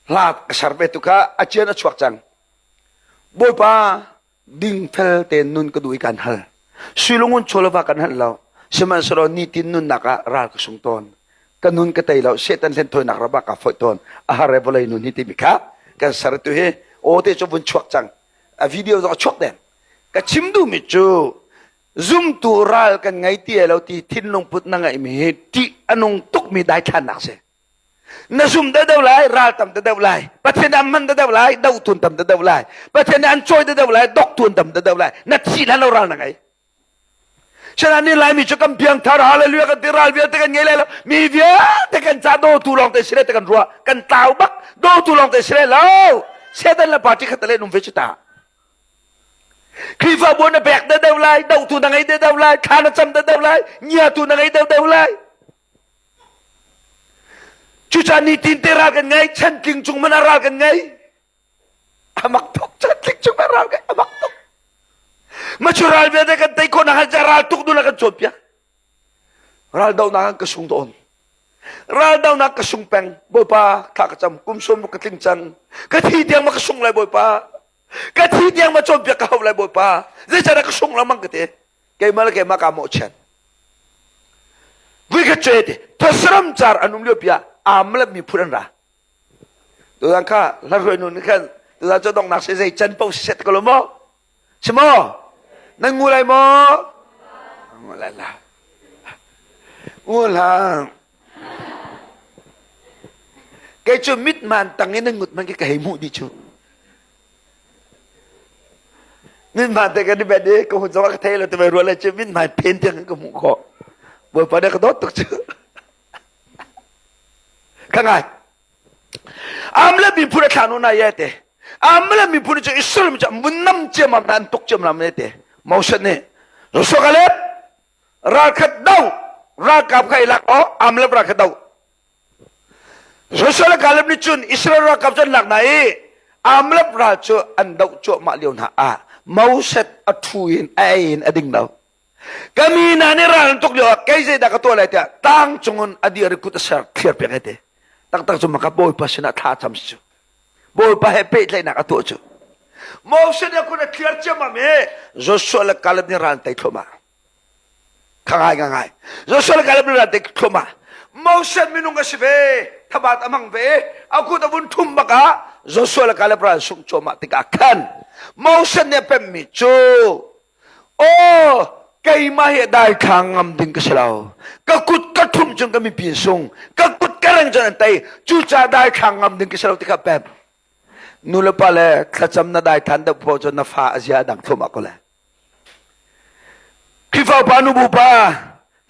hla ka ser ve tu kha a cian a chuak cang. Bawipa dingfel tein nun ka duh i kan hal. Suilungun chawlava kan hal lo. Sihmanhsehlaw nitin nunnak ah ral ka sung tawn. Ka nun ka tei lo. Satan hlenthawinak ram ah ka foih tawn. A har e vawlei nun hi timi kha kan ser tu hi aw te cu vun chuak cang. A video zong a chuak deng. Ka chim duhmi cu Zumtu ral kan ngei ti lo ti thinlung put na ngeihmi hi ṭih a nung tukmi daithlannak si. Na zum deuhdeuh lai, ral tam deuhdeuh lai. Pathian nih an hman deuhdeuh lai, dohtu an tam deuhdeuh lai. Pathian nih an cawi deuhdeuh lai, doktu an tam deuhdeuh lai. Na thih hlan lo ral na ngei. Sinain ni Laimi cu kan piangthar hallelujah kan ti ral vialte kan ngei lai lo. Mi vialte kan ca dawtu lawng te si le te kan ruah. Kan tlau bak dawtu lawng te si le lo. Satan le party khat le num ve cu ta. Khrihfabu na pek deuh lai, dohtu na ngei deuh lai, thla na cam deuh lai, ngiatu na ngei deuh lai. Cucaah nitin te ral kan ngei, chantling cung man ah ral kan ngei. Amak tuk, chantling cung man ral kan amak tuk. Macu ral vialte kan tei khawh nak ral tuk dun kan cawnpiak. Ral dohnak an ka sung tawn. Ral dohnak ka sung peng. Bawipa, thla ka cam, kum sawm ka tling cang. Ka thi tiang ma ka sung lai Bawipa. Ka thi tiang ma cawnpiak ka hau lai Bawipa. Zeicahdah ka sung lengmang ka ti. Keimah le keimah kaa mawhchiat. Vuikhat cu ti thawsaram car an um lio pi ah Amalek miphun an ra. Tuzan kha hlarhuai nu nih khan tuzan cu donghnak si zei can paoh si set ko lo maw? Si maw? Nan ngu lai maw? Ngu lai la. Ngu hlah. Kei cu mitman tang in nan ngut man ka hei hmuh dih cu. Mithmai te kan i bet i ka hun zong ka thei lo te ruah le cu mithmai phen tiang ka hmuh khawh. Bawipa nih ka dawt tuk cu. Ka ngai. Amle miphun a thla nu na ye te. Amle miphun cu Israel mi cu mun nam ciamam na an tuk ciamlam ne te. Moses nih Joshua Caleb ralkhat do ralkap kha i lak o Amle ralkhat do Joshua le Caleb nih cun Israel ralkap cu an lak hna i Amalek ral cu an doh cuahmah lio hna ah Moses a ṭhu in a ei in a ding lo. Ka mi hna nih ral an tuk lio ah kei zeidah ka tuah lai tiah tang cungin a dir i kut a ser thliar piak ai te. Taktak cu maka Bawipa sinah thla cam si cu. Bawipa he pehtlaihnak a tuah cu. Moses nih a kut a thliar ciammam i Joshua le Caleb nih ral an tei thluahmah. Kha ngai nga ngai. Joshua le Caleb nih ral an tei thluahmah. Moses minung a si ve, thabat a hmang ve, a kut a vun thum bak ah Joshua le Caleb ral sungh cuahmah tikah khan Moses nih a pemmi cu Aw, keimah hi daithlang ngam ding ka si lo. Ka kut ka thum cun ka mipi an sung. Ka kut ka reng cun an tei. Cucaah daithlang ngam ding ka si lo ti kha pem. Nu le pa le thlacam na daithan deuh poah cun na fa a zia a dang thluahmah ko lai. Khrihfa upa nubu pa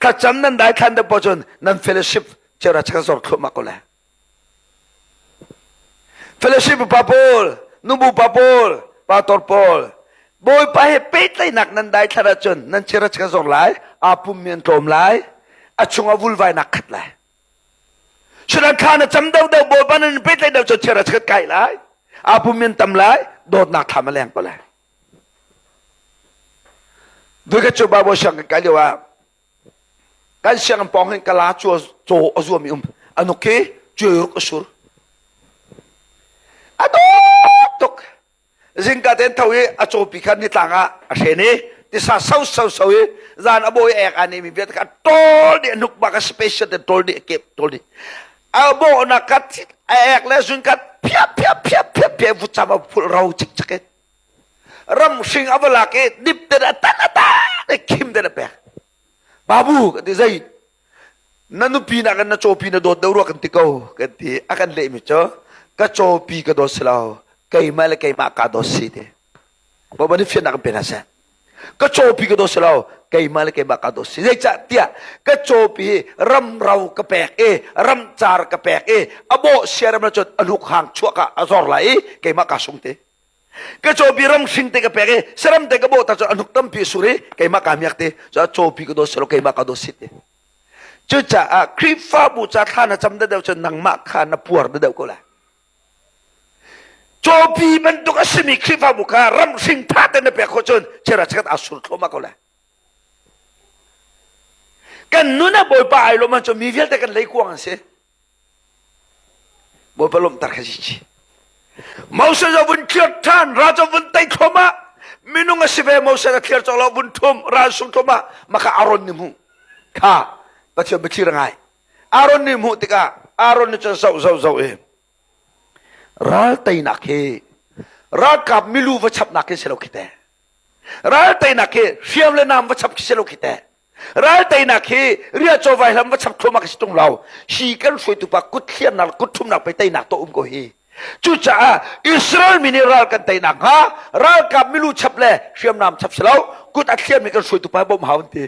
thlacam nan daithlan deuh poah cun nan fellowship cera chaka zor thluahmah ko lai. Fellowship pa pawl, nubu pa pawl, pastor pawl, Bawipa he pehtlaihnak nan daithlat ahcun nan chira ka zor lai, aa pummi an tlawm lai, a chungah vulvainak khat lai. Sudan thla na cam deuhdeuh Bawipa nan pehtlaih deuh cu chira chikat kai lai, aa pummi an tam lai, dawtnak thlam a leng ko lai. Voikhat cu Bible siang kan kai lio ah Kan sianginn pawng hin kala cua caw a zuam i um. Anuk khi cuai a sur. A dawt tuk. Zingka ten tho i a cawpi kha nitlang ah a hren i tisa so so so i zan a bawi ek a nemi vialte kha tawl dih hnuk bak a special te tawl dih kep tawl dih. A bawhnak kha a ek le zun kha phiap phiap phiap phiap phiap vucam a phul ro chik chik in. Ram hring a va lak i dip te a tan a tan i khim te a pek. Babu kan ti zei na nupi nak in na cawpi na dawt deuh rua kan ti ko kan ti a kan lehmi cu ka cawpi ka dawt si lo keimah le keimah ka dawt si ti Bawipa nih fiannak kan pe hna seh ka cawpi ka dawt si lo keimah le keimah ka dawt si zeicah tiah ka cawpi hi ramro ka pek i ramcar ka pek i a bawh siaram le cun a hnuk hang chuah ka a zor lai i keimah ka sung ti Ka cawpi ram hring te ka pek i saram te ka bawh ta cu a hnuk tampi sur i keimah kaa miak te cu cawpi ka dawt selaw keimah ka dawt sit te. Cucaah Khrihfabu ca thla na cam deuh cun nangmah kha na puar deuh ko lai. Cawpi bantuk a simi Khrihfabu kha ram hring tha te na pek khawh cun chera chikat aa sur thluahmah ko lai. Kan nun ah Bawipa ai lawm ahcun mi vialte kan leikuang an si. Bawipa lawmhter kha si chi. Moses a vun thliar ṭhan, ral cu vun tei thluahmah. Minung a si ve Moses a thliar cawk lo vun ṭhum, ral sung thluahmah. Maka Aaron nih hmuh. Kha Pathian biathli ra ngai. Aaron nih hmuh tikah Aaron nih cun zoh zoh zoh i ral teinak hi ralkap milu va chapnak khi si lo khi te. Ral teinak hi hriam le nam va chap khi si lo khi te. Ral teinak hi riahcaw vaihlam va chap thluahmah ka si tung lo. Hi kan hruaitu pa kut thliarnak kut thumnak pei teinak to um ko hi. Cucaah Israel mi nih ral kan teinak hnga ralkap milu chap le hriamnam chap si lo kut a thliarmi kan hruaitu pa bawmh hau an ti.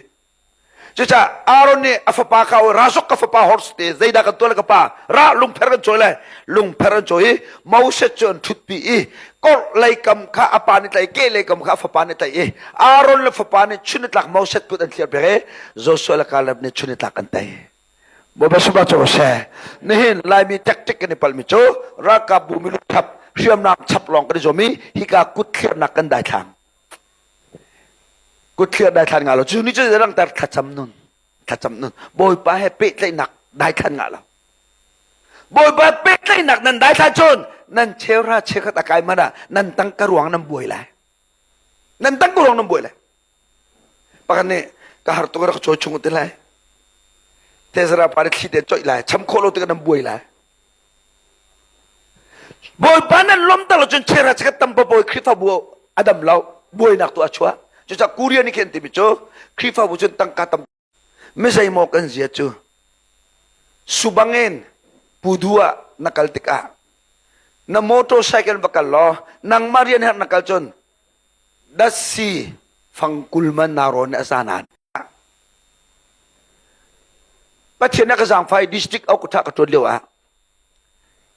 Cucaah Aaron nih a fapa kha razok ka fapa horse te zeidah kan tuah le ka pa ra lungpher kan cawi lai lungpher an cawi i Moses cu an ṭhutpi i korh kam kha a pa nih tlaih ke lei kam kha a fapa nih tlaih i Aaron le fapa nih chun tlak Moses kut an thliar piak i Joshua le Caleb nih chun tlak an tei. Bawipa sungah cu seh. Nihin Laimi tactic kan i palmi cu ralkap bu milu chap hriamnam chap lawng kan i zuam i hika kut thliarnak kan daithlang. Kut thliar daithlan nga lo. Cu ni cu langter thlacam nun. Thlacam nun. Bawipa he pehtlaihnak daithlan nga lo. Bawipa pehtlaihnak nan daithlan cun nan cheuhra cheukhat a kai hmanh ah nan tangka ruang nan buai lai. Nan tangka ruang nan buai lai. Pakhat nih ka har tuk rak cawi chung ti lai. Tezara pa nih thli te coih lai. Cham khawh lo tikah nan buai lai. Bawipa nan lawmter lo cun cheuhra cheukhat tam papawi Khrihfabu a dam lo. Buainak tu a chuah. Cucaah Korea nih khin timi cu Khrihfabu cun tangka tam Mizeimaw kan zia cu subangin pudu ah na kal tikah na motorcycle va kal law nangmah rian herh na kal cun datsi fangkul man na rawn a zan Pathian na ka zaangfai district au ka ka ṭuan lio ah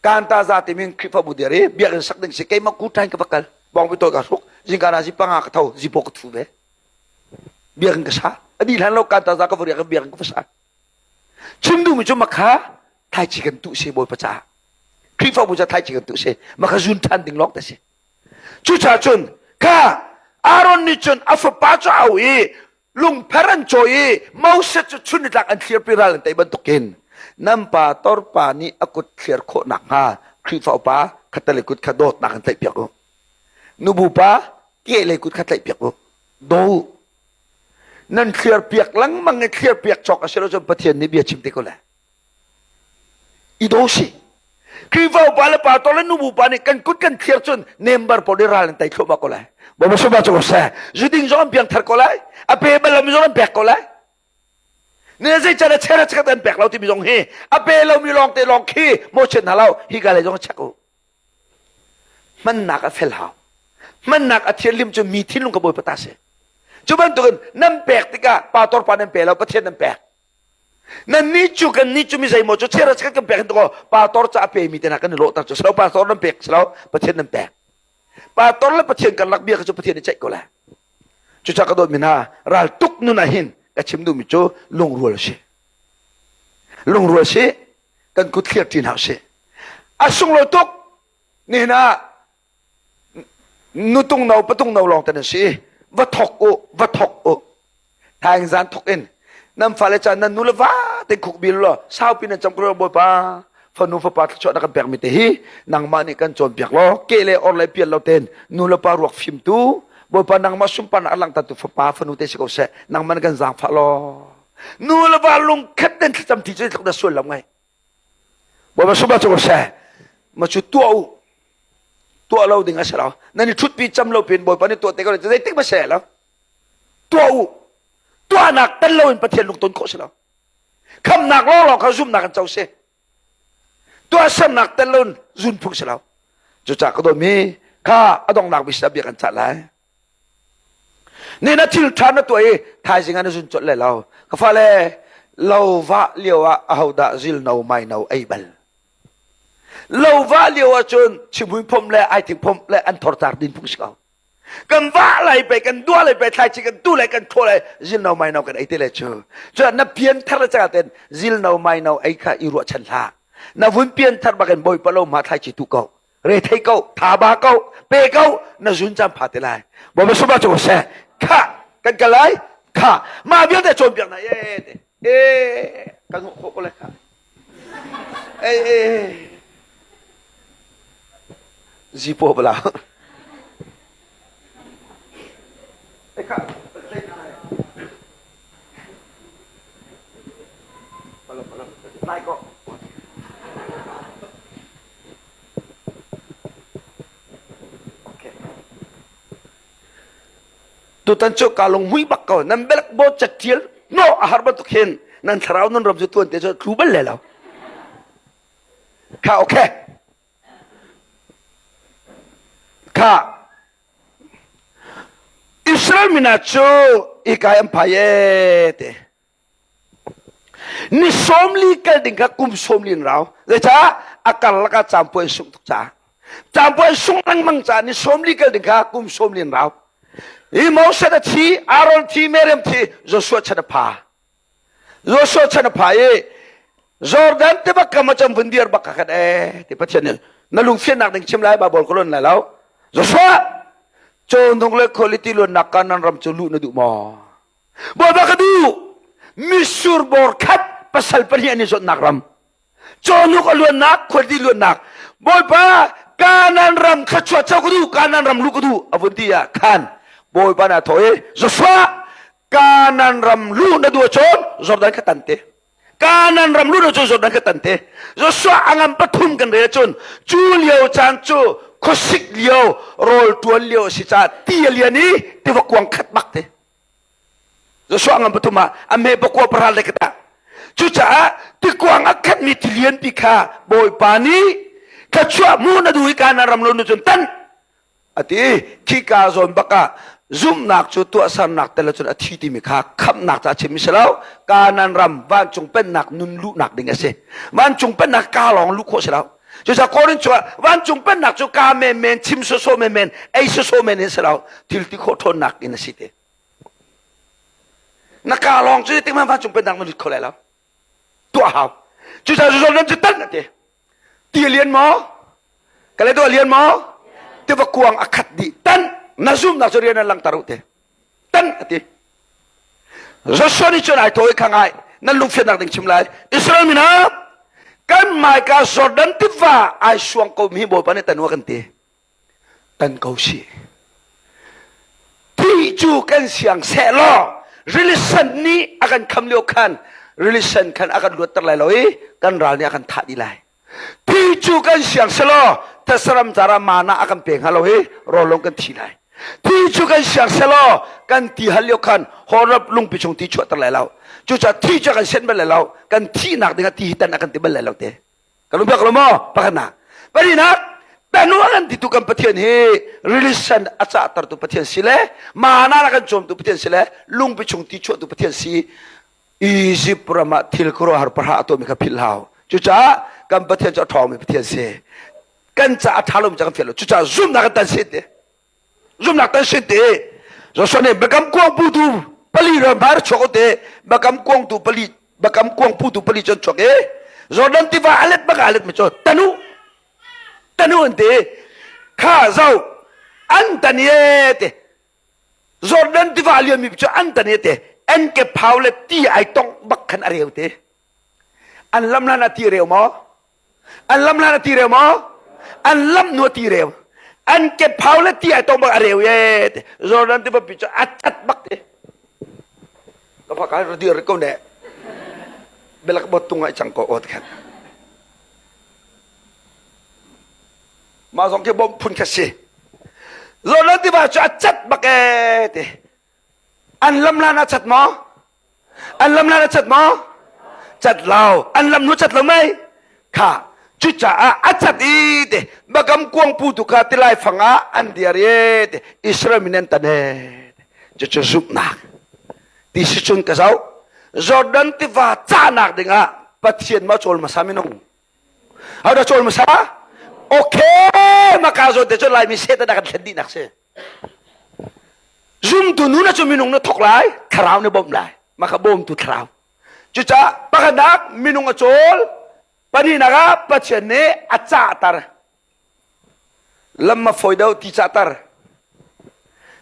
kanta za timin Khrihfabu dir i biakinn sak ding si keimah kuṭain ka va kal bawngbi tawi ka hruk zingka na zi panga ka tho zipaw ka thu ve Biakinn ka sa. A dih hlan lo kan ta za ka va riak biakinn ka va sa. Chim duhmi cu makha thlaici kan tuh si Bawipa caah. Khrihfabu ca thlaici kan tuh si. Makha zun ṭhan ding lawng te si. Cucaah cun kha Aaron nih cun a fapa cu a auh i. Lungpher an cawi i Moses cu chun nitlak an thlirpi ral an tei bantukin nan pa torpa nih a kut thlir khawh nakhnga Khrihfa upa khatalei kut kha dawtnak in tlaihpiak u. Nubu pa kehlei kut kha tlaihpiak u. Daw u. Nan thliarpiak lengmang i thliarpiak cawk a si lo cun Pathian nih bia chim te ko lai. I daw si. Khrihfa upa le pastor le nubu pa nih kan kut kan thliar cun member pawl nih ral an tei thluahmah ko lai. Bawipa sumah cu ko seh. Zuding zong an piangthar ko lai. A pe bal lomi zong an pek ko lai. Ne zei can a cher a check an pek lo timi zong hi a pe lomi lawng te lawng khi mawchiat hna lo hi ka lei zong check u. Hmannak a fel hau. Hmannak a thianhlim cu mi thinlung ka Bawipa ta si. Cu bantukin nan pek tikah pastor pa nan pe lo Pathian nan pek. Nannih cu kannih cu mi zeimaw cu chera chikat kan pek hin tikaw pastor ca a pemi te hna kan i lawhter cu silo pastor nan pek silo Pathian nan pek. Pastor le Pathian karlak bia kha cu Pathian nih ceih ko lai. Cucaah ka dawtmi hna ral tuk nun ah hin ka chim duhmi cu lungrual si. Lungrual si kan kut thlir ṭi hna usih. A sunglawi tuk nihin ah nutung no patung no lawng te nan si va thok u va thok u thaing zan thok in nan fale ca nan nu le va te khuk bil law saupi nan cam ko bawipa fanu fapa thluachuah na kan pek mi te hi nangmah nih kan cawnpiak law ke le or le pial lo ten nu le pa ruak fimtu bawipa nangmah sunparnak a langhtertu fapa fanu te si ko seh nangmah na kan zaangfah law nu le va lungkhat den thlacam ti cu tluk na sual lo ngai Bawipa sumah cu seh ma cu tuah u tuah lo ding a si lo nan i ṭhutpi cam lo pin Bawipa nih tuah te ko zeitik ma seh lo tuah u tuahnak tel lo in Pathian lungton khawh si lo khamnak lawnglawng kha zumhnak in co si tuahsernak tel lo in zun phung si lo cucaah ka dawtmi kha a donghnak bik bia kan cah lai Ni na thil ṭha na tuah i thaizing ah na zun colh lai lo. Ka fale, lo vah lio ah ahodah zilno maino ei bal? Lo vah lio ah cun chimhui phomh le aithing phomh le an thortar din phung si ko. Kan vah lai pe, kan duah lai pe, thlaici kan tu lai, kan thaw lai, zilno maino kan ei te le cu. Cun na pian thar le cangah ten zilno maino ei kha i ruahchan hlah. Na vun pian thar bakin Bawipa lo ma thlaici tu ko. Rethei ko thaba ko pe ko na zun cam pha te lai bawipa suma cu seh kha kan kal lai kha mah vialte cawnpiak na e e kan hmuh khawh ko lai kha e e zipo bala e kha Palo palo nai ko Tutan cu ka lunghmui bak ko. Nan belak bo catial no a har bantuk hin nan thlarau nan ram cu tuan te cu tlu bal le lo. Kha okay. Kha Israel mina cu ikai an phai e te. Ni 40 kal ding kha kum 40 in rau. Zeicah a karlak ah caampuai an sungh tuk caah. Caampuai an sungh lengmang caah ni 40 kal ding kha kum 40 in rau. Hi Moses a thi, Aaron thi, Miriam thi, Joshua chan a pha. Joshua chan a pha i Jordan tiva kam ah cun vun dir bak ka khat ee ti Pathian nih na lungfiannak ding chim lai Bible ka lon lai lo. Joshua, cawnung le quality luannak Kanan ram cu luh na duh maw? Bawipa ka duh mitsur bor khat pasal pahnih an i zawtnak ram cawhnuk a luannak khuadi luannak Bawipa Kanan ram thluachuah co ka duh Kanan ram luh ka duh a vun ti ah khan Bawipa na thaw i Joshua Kanan ram luh na duh ahcun Jordan kha tan te Kanan ram luh na cu Jordan kha tan te Joshua a ngam pathum kan rel cun cu lio caan cu khuasik lio rawl tuan lio a si caah ti a lian i tiva kuang khat bak te Joshua ngan pathum ah a me pakua pahra le kata. Cucaah tikuang a khatmi tilianpi kha Bawipa nih thluachuah mu na duh i Kanaan ram lo nu cun tan a ti khika zawn bak ah zumhnak cu tuahsernak tel cun a thi timi kha khamhnak ca chimmi si lo Kanaan ram vancung pennak nun luhnak ding a si vancung pennak ka lawng luh khawh si lo cucaah Korin cu vancung pennak cu ka menmen chim sawsawh menmen ei sawsawh men in si lo thil ti khawh ṭhawnnak in a si te Na ka lawng cu zeitik hmanh vancung pennak na lut kho lai lo. Tuah hau. Cucaah Jordan cu tan a ti. Ti a lian maw? Ka le a lian maw? Tiva kuang a khat dih. Tan na zumnak cu rian an langhter u ti. Tan a ti. Joshua nih cun ai thaw i kha ngai nan lungfiannak ding chim lai. Israel mi hna kan hmaika Jordan tiva ai suang ko mi Bawipa nih tan kan ti. Tan ko si. Thi cu kan siang seh law rili sen nih a kan kham lio khan rili sen khan a kan luatter lai lo i kan ral nih a kan thah dih lai. Thi cu kan siang selaw thasaram cara mana a kan pe hnga lo hi rawlong kan thi lai. Thi cu kan siang selaw kan ti hal lio khan Horeb lungpi chung ti chuahter lai lo. Cucaah thi cu kan sian bal lai lo. Kan thihnak dingah ti hi tan a kan ti bal lai lo te. Kan um lo maw? Pakhatnak. Pahnihnak, tanu a kan titu kan Pathian hi rili sen a cahtertu Pathian si le mana a kan cawmtu Pathian si le lungpi chung ti chuahtu Pathian si Egypt ram ah thil khuaruahhar pahra a tuahmi kha philh hau. Cucaah kan Pathian cu a ṭhawngmi Pathian si. Kan caah a ṭha lomi ca kan fial lo. Cucaah zumhnak kan tan sin ti. Zumhnak tan sin ti. Joshua nih biakam kuang putu pali ram har chuak te biakam kuang tu pali biakam kuang putu pali cun chuak i Jordan tiva a let bak a let mi cu tanu tanu an ti kha zo an tan ye te Jordan tiva lianmi cu an tan te an ke phau le ti ai tong bak khan a reu te. An lam hlan a ti reu maw? An lam hlan a ti reu maw? An lam nu a ti reu. An ke phau le ti ai tong bak a reu ye te. Jordan tiva pi cu a cat bak te. Ka fa ka dir ko ne. Belak bot tung ai chang ko ot khan. Mah zong khi bawmh phun kha si. Jordan tiva cu a cat bak ee ti. An lam lan a cat maw? An lam lan a cat maw? Cat lo. An lam hnu cat lo mei? Kha. Cucaah a cat i ti. Bakam kuang pu tu kha tilai fang ah an diar i ti. Israel min an tan ee. Cucu zumhnak. Ti si cun ka zoh. Jordan tiva cahnak dingah Pathian ma cawl hmasa minung. Ho dah cawl hmasa? Okay, maka zawn te cu Laimi Satan a kan thlen dihnak si. Zumtu nu na cu minung na thok lai, thlarau na bawmh lai. Maka bawmtu thlarau. Cucaah pakhatnak minung a cawl, pahnihnak ah Pathian nih a cahter. Lam ma fawi deuh ti cahter.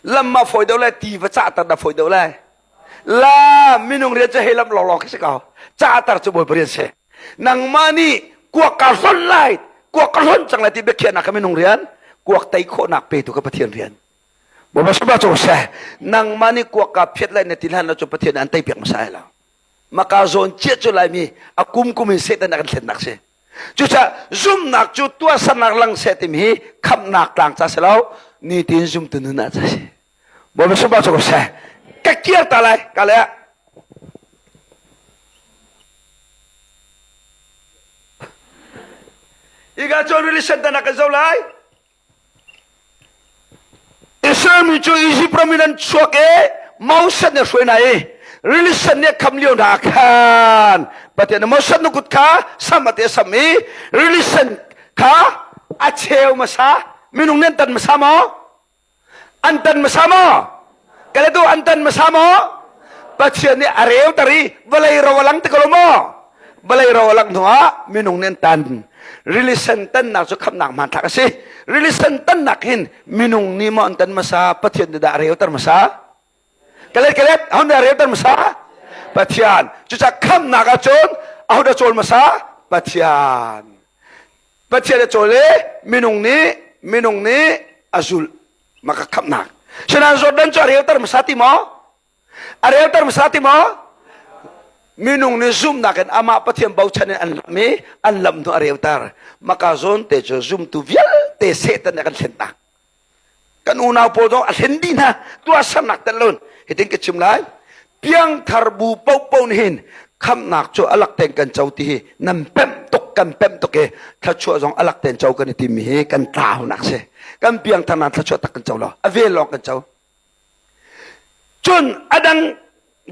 Lam ma fawi deuh lai ti va cahter na fawi deuh lai. La minung rian cu hei lam lawnglawng khi si ko. Cahter cu Bawipa rian si. Nangmah nih kuak ka hlonh lai, kuak ka hlonh cang lai ti biakhiahnak ka minung rian, kuak tei khawhnak petu ka Pathian rian. Bawipa sungah cu seh. Nangmah nih kuak ka phiat lai na ti hlan lo cu Pathian an tei piak hmasa lai lo. Maka zawn cia cu laimi a kum kum in Satan a kan thlennak si. Cucaah zumhnak cu tuahsernak lang seh timi hi khamhnak tlang ca si lo, nitin zumtu nun ah ca si. Bawipa sungah cu seh. Ka kir ta lai, ka le ah. Ika cu rili sen tan ah kan zo lai. Israel mi cu Izipt ram in an chuak i Moses nih a hruai hna i rili sen nih a kham lio hna khan Pathian nih Moses na kut kha sam a ti a sam i rili sen kha a cheu hmasa minung nih an tan hmasa maw? An tan hmasa maw? Ka le tu an tan hmasa maw? Pathian nih a reuter i vawlei ro a lang ti ko lo maw? Vawlei ro a langh hnuah minung nih an tan. Rili sen tannak cu khamhnak hmanthlak a si. Rili sen tannak hin minung nih maw an tan hmasa, Pathian nih dah a reuter hmasa? Kalet kalet, aho nih a reuter hmasa? Pathian. Cucaah khamhnak ahcun aho dah cawl hmasa? Pathian. Pathian a cawl i minung nih minung nih a zulh. Maka khamhnak. Sinain Jordan cu a reuter hmasa ti maw? A relter hmasa ti maw? Minung nih zumhnak in amah Pathian bochan in an lam i an lam hnu a reuter. Maka zawn te cu zumtu vialte Satan nih a kan thlentak. Kan unau pawl zong a hlen dih hna. Tuahsernak tel loin hitin ka chim lai. Piangthar bu paohpaoh nih hin khamhnak cu a lak tein kan co ti hi nan pemh tuk kan pemh tuk i thluachuah zong a lak tein co kan i timmi hi kan tlaunak si. Kan piangthar nan thluachuah tak kan co lo. A vel lawng kan co. Cun a dang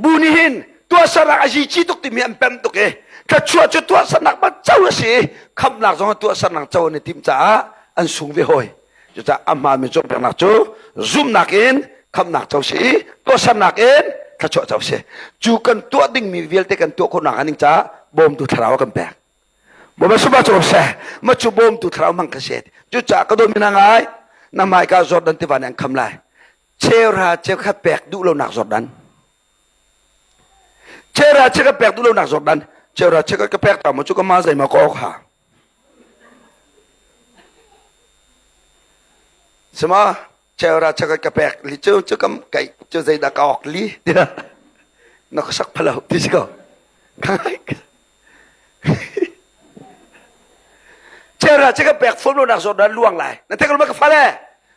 bu nih hin tuahsernak a zici tuk timi an pem tuk i thluachuah cu tuahsernak bak co a si i khamhnak zong tuahsernak co an i timh caah an sung ve hawi. Cucaah a hmaanmi cawnpiaknak cu zumhnak in khamhnak co si i tuahsernak in thluachuah co si. Cu kan tuah dingmi vialte kan tuah khawhnak ning caah bawmtu thlarau a kan pek. Bawipa sungah cu seh, ma cu bawmtu thlarau hmang ka si. Cucaah ka dawtmi hna ngai, na hmaika Jordan tiva nih an kham lai. Cheuhra cheukhat pek duh lonak Jordan. Chera che ka pek duh lo nak Jordan. Chera che ka pek ta mo chu ka ma zai ma ko kha. Sima chera che ka pek li chu chu kam kai chu zai da ka ok li tia na ka sak phalo ti si ko. Chera che ka pek fom lo nak Jordan luang lai. Na thek ma ka fale.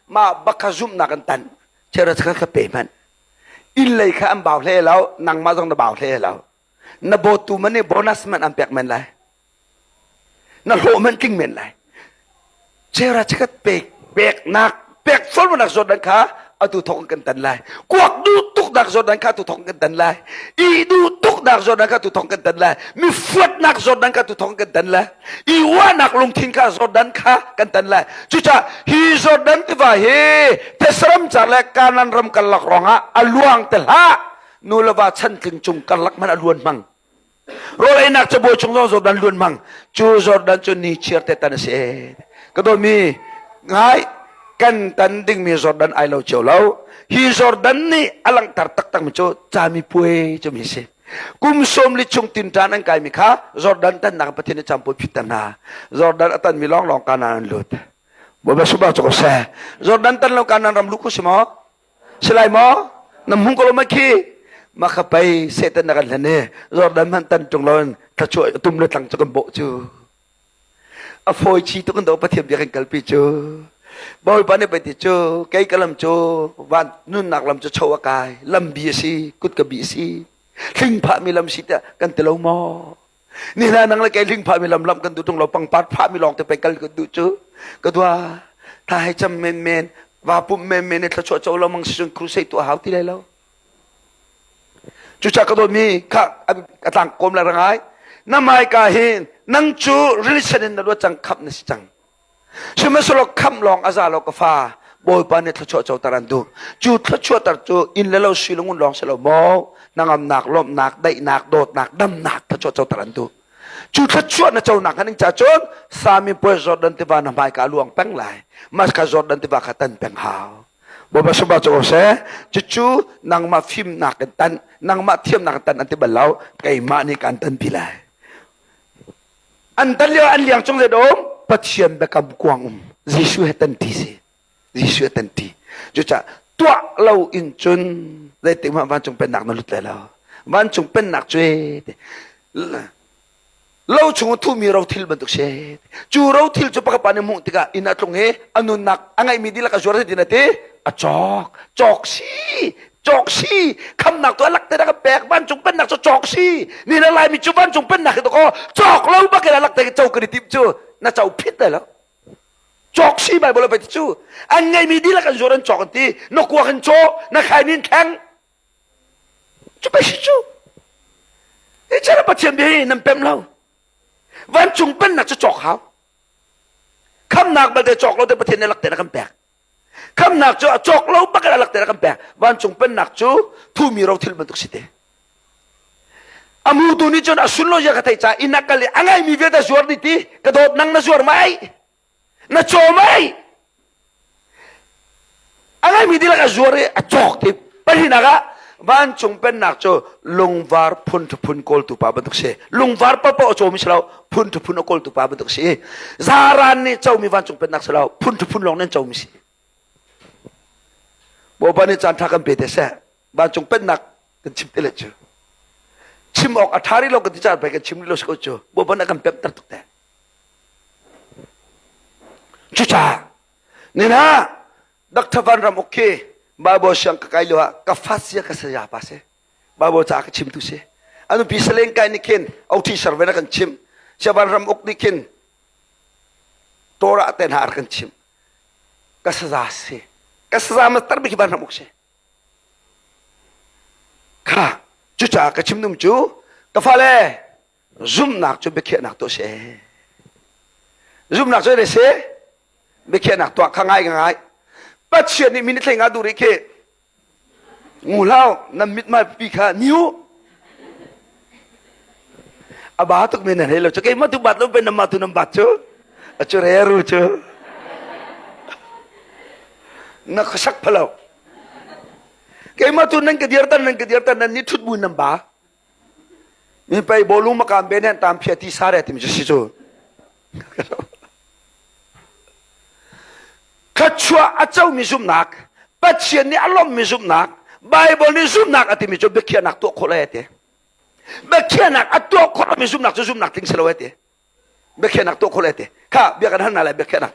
Ma bakha zum na kan tan. Chera che ka pe man. Inn lei kha an bau hle lo, nangmah zong na bau hle lo. Na bawtu man nih bonus man an pek men lai. Na hlawh man tling men lai. Chera chikat pek peknak pek folnak Jordan kha atu thong kan tan lai. Kuak duh tuk nak Jordan kha atu thong kan tan lai. I duh tuk nak Jordan kha atu thong kan tan lai. Mi fuatnak Jordan kha atu thong kan tan lai. I uahnak lungthin kha Jordan kha kan tan lai. Cucaah hi Jordan tiva hi Thesram car le Kanan ram karlak ruangah a luang te hlah. Nu le va chantling cung karlak hmanh a luan hmang. Rawl einak cabuai chung zong Jordan luan hmang. Cu Jordan cu ni chiar te tan a si. Ka dawtmi ngai kan tan dingmi Jordan ai lo cio lo. Hi Jordan nih a langhter taktakmi cu cami puai cu mi si. Kum sawm li chung tinṭan an kaimi kha Jordan tannak Pathian nih campui phit hna. Jordan a tanmi lawnglawng Kanaan an lut. Bawipa subah cu ko seh. Jordan tan lo Kanaan ram luh ku si maw? Si lai maw? Na hmung ko lo ma khi? Ma kha pei Satan na kan hlen i Jordan hmanh tan ṭung loin thluachuah tum le tlang cu kan bawh cu. A fawi chi tuk in do Pathian bia kan kalpi cu. Bawipa nih pei ti cu kei ka lam cu van nunnak lam cu cho a kai lambi a si kut ka bi a si hling phahmi lam si tiah kan ti lo maw ni hna nang le kei hling phahmi lam lam kan duh tung lo pangpar phahmi lawng te pei kal kan duh cu ka dua tha hei cam men men va pum men men i thluachuah co lo mang si cun crusade tuah hau ti lai lo Cucah ka dawtmi kha a tlang kawm le rangai na maika hi nang cu religion in na luat cang khamh na si cang. Sihmanhsehlaw khamh lawng a za lo ka fa Bawipa nih thluachuah coter an duh. Cu thluachuah ter cu inn le lo sui le ngun lawng si lo maw hnangamnak, lawmhnak, daihnak, dawtnak, damnak thluachuah coter an duh. Cu thluachuah na conak hnga ding ca cun Sami puai Jordan tiva na hmaika a luang peng lai. Mas kha Jordan tiva kha tan peng hau. Bawipa sungpa cu ko seh. Cucu nangmah fimnak in tan, nangmah thiamnak in tan an ti bal lo. Keimah nih kaan tanpi lai. An tan lio an liang cung zei dah um? Pathian biakam kuang um. Jesuh he tanti si. Jesuh he tanti. Cucaah tuah lo in cun zeitik hmanh vancung pennak na lut lai lo. Vancung pennak cu Lo chung a thumi rothil bantuk si. Cu rothil cu pakhat pa nih hmuh tikah inn a tlung i a nunnak a ngeihmi dihlak a zuar zeitin a ti? A cawk. Cawk si. Cawk si. Khamnak tu a lak te ka pek. Vancung pennak cu cawk si. Ni le Laimi cu vancung pennak hi to cawk lo bak in a lak te co kan i tim cu na co phit lai lo. Cawk si Bible a pei cu. An ngeihmi dihlak an zuar an cawk an ti. Na kuak in caw, na khaini in thleng. Cu pei si cu. Hi chara Pathian bia hi nan pem lo. Vancung pennak cu cawk hau. Khamnak balte cawk lo te Pathian nih lakte na kan pek. Khamnak cu a cawk lo bak in a lakte na kan pek. Vancung pennak cu thumi rothil bantuk si te. A mutu nih cun a sunlo zia ka theih ca inn ah kal i a ngeimi vialte zuar dih ti ka dawt nang na zuar mai. Na caw mei a ngeimi dihlak a zuar i a cawk ti pahnihnak ah vancung pennak cu lungvar phun phun kawltu pa bantuk si lungvar paohpaoh a cawmi si lo phun phun a kawltu pa bantuk si zaran nih comi vancung pennak si lo phun phun lawng nan comi si Bawipa nih caan ṭha kan pe te seh vancung pennak kan chim te le cu chim awk a ṭha rih lo kan ti caan pei kan chim rih lo si ko cu Bawipa nih a kan pemhter tuk te Cucaah nina Dr. Van Ram Uk khi Bible siang ka kai lio ah ka fat sia ka saya pa si. Bible ca ka chimtu si. Anu pi saleng kai nih khin OT survey na kan chim. Sia Van Ram Uk nih khin Torah te hna kan chim. Ka saza si. Ka saza ma tar bi khi Van Ram Uk si. Kha cucaah ka chim dum cu ka fale Zumhnak cu biakhiahnak tuah si. Zumhnak cu si biakhiahnak tuah kha ngai ngai. Pathian nih minute hlei nga duh rih khi. Ngu hlau nan mithmai pipi kha niu. A ba tuk men nan hei lo cu keimah tu bat lo pen namah tu nan bat cu. A cu reru cu. Na khasak phalo. Keimah tu nan ka dirtan nan ka dirtan nan ni thut bu nan ba. Mi pei bawlung makam be nen tam phia ti sa re timi cu si cu. Thluachuah a comi zumhnak, Pathian nih a lawmmi zumhnak, Bible nih zumhnak a timi cu biakhiahnak tuah khawh lai a ti. Biakhiahnak a tuah khawh lomi zumhnak cu zumhnak tling si lo a ti. Biakhiahnak tuah khawh lai a ti. Kha bia kan hal hna lai biakhiahnak.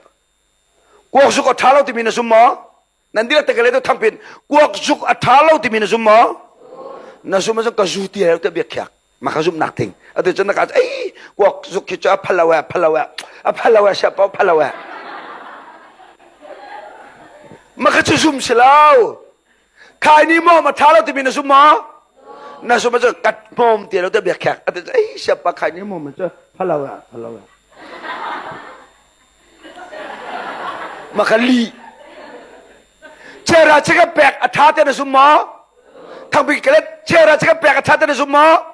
Kuak zuk a ṭha lo timi na zum maw? Nan dihlak te ka le tu thangpin kuak zuk a ṭha lo timi na zum maw? Na zum ahcun ka zu ti lo tiah biakhiak. Ma ka zumhnak thing. Atu cun na ka ei kuak zuk khi cu a phalo e phalo e a phalo e siapa phalo e. Ma ka cu zum si lo. Khai ni maw ma ṭha lo timi na zum maw? Na zum ahcun kat hmawm ti lo tiah biakhiak. Atu cun ei siapa khai ni maw ma cu phalo e phalo e. Ma ka li. Chera che ka pek a tha te na zum maw? Thangpi ka let chera che ka pek a tha te na zum maw?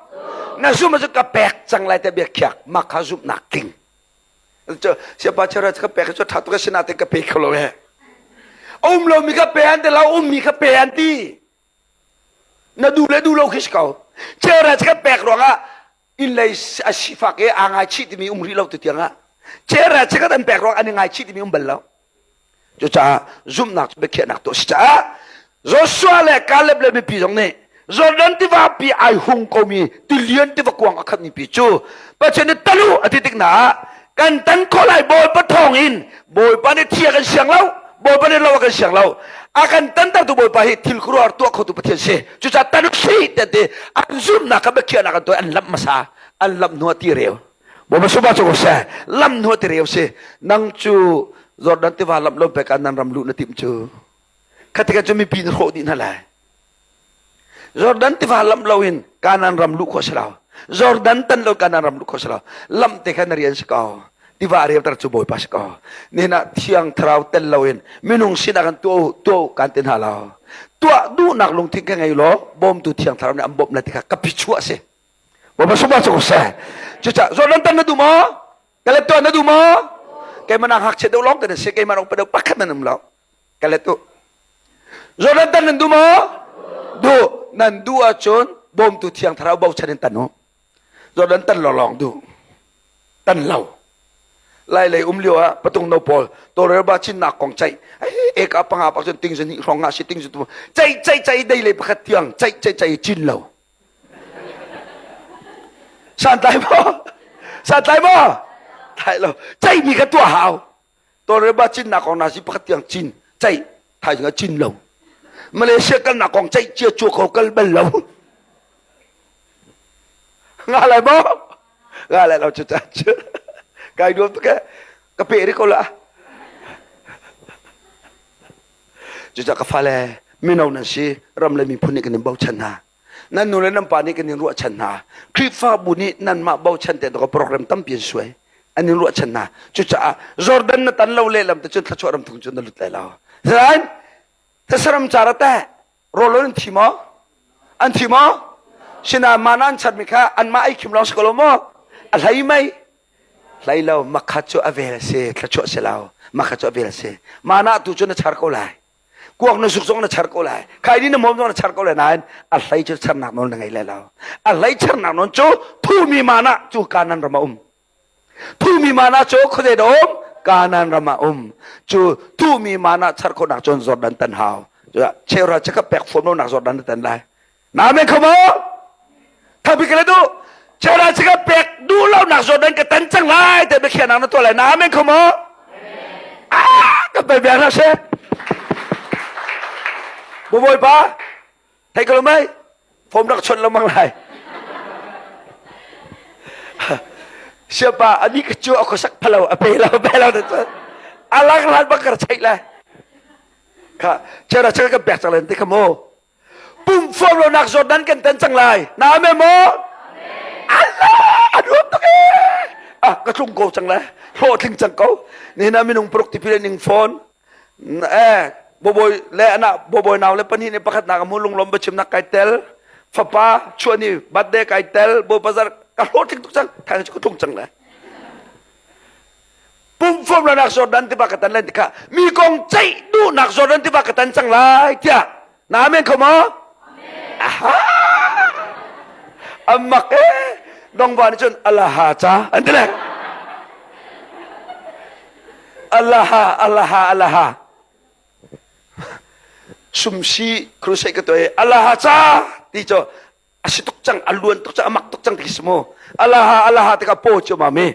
Na zum cu ka pek cang lai te bia khiak ma kha zum nak tling. Siapa chera che ka pek cu tha tu ka sina te ka pe kho lo he. Um lo mi ka pe an te lo um mi ka pe an ti. Na du le du lo khi si ko. Chera che ka pek ruangah inn lei a sifak i aa ngaichih timi um rih lo tu tiang ah cera chikat an pek ruang an i ngaichih timi um bal lo cucaah zumhnak cu biakhiahnak tuah si caah Joshua le Caleb le mipi zong nih Jordan tiva pi ai hung komi tilian tiva kuang a khatmi pi cu Pathian nih talu a ti tik na ah kan tan khawh lai Bawipa thawng in Bawipa nih thi a kan siang lo Bawipa nih lo a kan siang lo a kan tantertu Bawipa hi thil khuaruahhar tuah khotu Pathian si cucaah tan si te ti an zumhnak kha biakhiahnak an tuah an lamh hmasa an lamh hnu ah ti reu Bawipa suba cu seh lam hnu ah ti reu si nang cu Jordan tiva lamh lo pek ah nan ram luh na timh cu khatika cu mipi na hrawh dih hna lai Jordan tiva lamh loin Kanaan ram luh khawh si lo. Jordan tan lo Kanaan ram luh khawh si lo. Lamh te kha na rian si ko. Tiva reuter cu Bawipa si ko. Nihin ah thiang thlarau tel loin minung sinah kan tuah tuah kan ti hna lo. Tuah duhnak lungthin ka ngei law bawmtu thiang thlarau nih an bawmh lai ti kha ka phichuah si. Bawipa sungah cu seh. Cucaah Jordan tan na duh maw? Ka let tuah na duh maw? Keimah nak ngakchia deuh lawng te na si. Keimah nak upa deuh pakhat nan um lo. Ka let u. Jordan tan nan duh maw? Duh. Nan duh ahcun bawmtu thiang thlarau bochan in tan u. Jordan tan lawlawng duh. Tan lo. Lai lei um lio ah patung no pawl tawlrel ba chinnak kong ceih eka panga pak cun ting zan hnih hrawng nga si ting zu ceih ceih ceih dei le pakhat tiang ceih ceih ceih cin lo santlai maw santlai maw thai lo ceih mi kha tuah hau Tawlreba cinnak kong na si pakhat tiang cin ceih thaizing ah cin lo Malaysia kalnak kong ceih cia cua kho kal bal lo nga lai maw nga lai lo cu ca cu kai nuam tuk eh ka pe ri ko la cucaah ka fale mino nan si ram le miphun nih kan in bochan hna nan nu le nan pa nih kan in ruahchan hna Khrihfabu nih nanmah bochan te ka program tampi an suai an in ruahchan hna cucaah Jordan na tan lo lehlam te cun thluachuah ram thung cun na lut lai lo Zain thasaram cara teh rawl an thi maw an thi maw sina mana an chatmi kha anmah ei khim lawng si ko lo maw a hlei mei hlei lo makha cu a vel si thluachuah si lo makha cu a vel si mana tu cu na char ko lai kuak na zuk zong na char ko lai khai ni na mom zong na char ko lai nain a hlei cu charnak nawl na ngei lai lo a hlei charnak nawl cu thumi mana cu kanan ram a um thumi mana cu khuade da um kanan ram a um cu thumi mana char khonak cun Jordan tan hau chera chaka pek fom lo nak Jordan na tan lai Na men kho maw? Thabi ka le du. Chera chika pek duh lo nak Jordan ka tan cang lai te biakhiah nak na tuah lai. Na men kho maw? Ah, ka pe biak na se. Bawi pa, thei ko lo mai? Fom rak chon lo mang lai. Siapa ani ka cu a khuasak phalo a pe lo pe lo te alak lan bakar chaih lai. Kha chera chika ka pek cang len te kha mu. Pumfuam lonak Jordan kan tan cang lai. Na amen maw? Allah! A nuam tuk ee! Ah, ka tlung ko cang lai. Hlawhtling cang ko. Nihin ah minung paruk tipil an ing fawn. Eh, boboy le ana boboy nau le pahnih nih pakhat nak amu lunglawm biachimnak kai tel. Fapa chuani birthday kai tel. Bo bazar ka hlawhtling tuk cang. Thang cu ka tlung cang lai. Pumfawm lonak Jordan tiva ka tan lai tikha mi kong ceih duhnak Jordan tiva ka tan cang lai tiah na amen kho maw? Aha! Amak eh! Dongva nih cun Allaha ca an ti le. Allaha Allaha Allaha. Sumsi crusade ka tuah i Allaha ca ti cu a si tuk cang a luan tuk cang a mak tuk cang ti si mu. Allaha Allaha ti ka paw cu ma mi.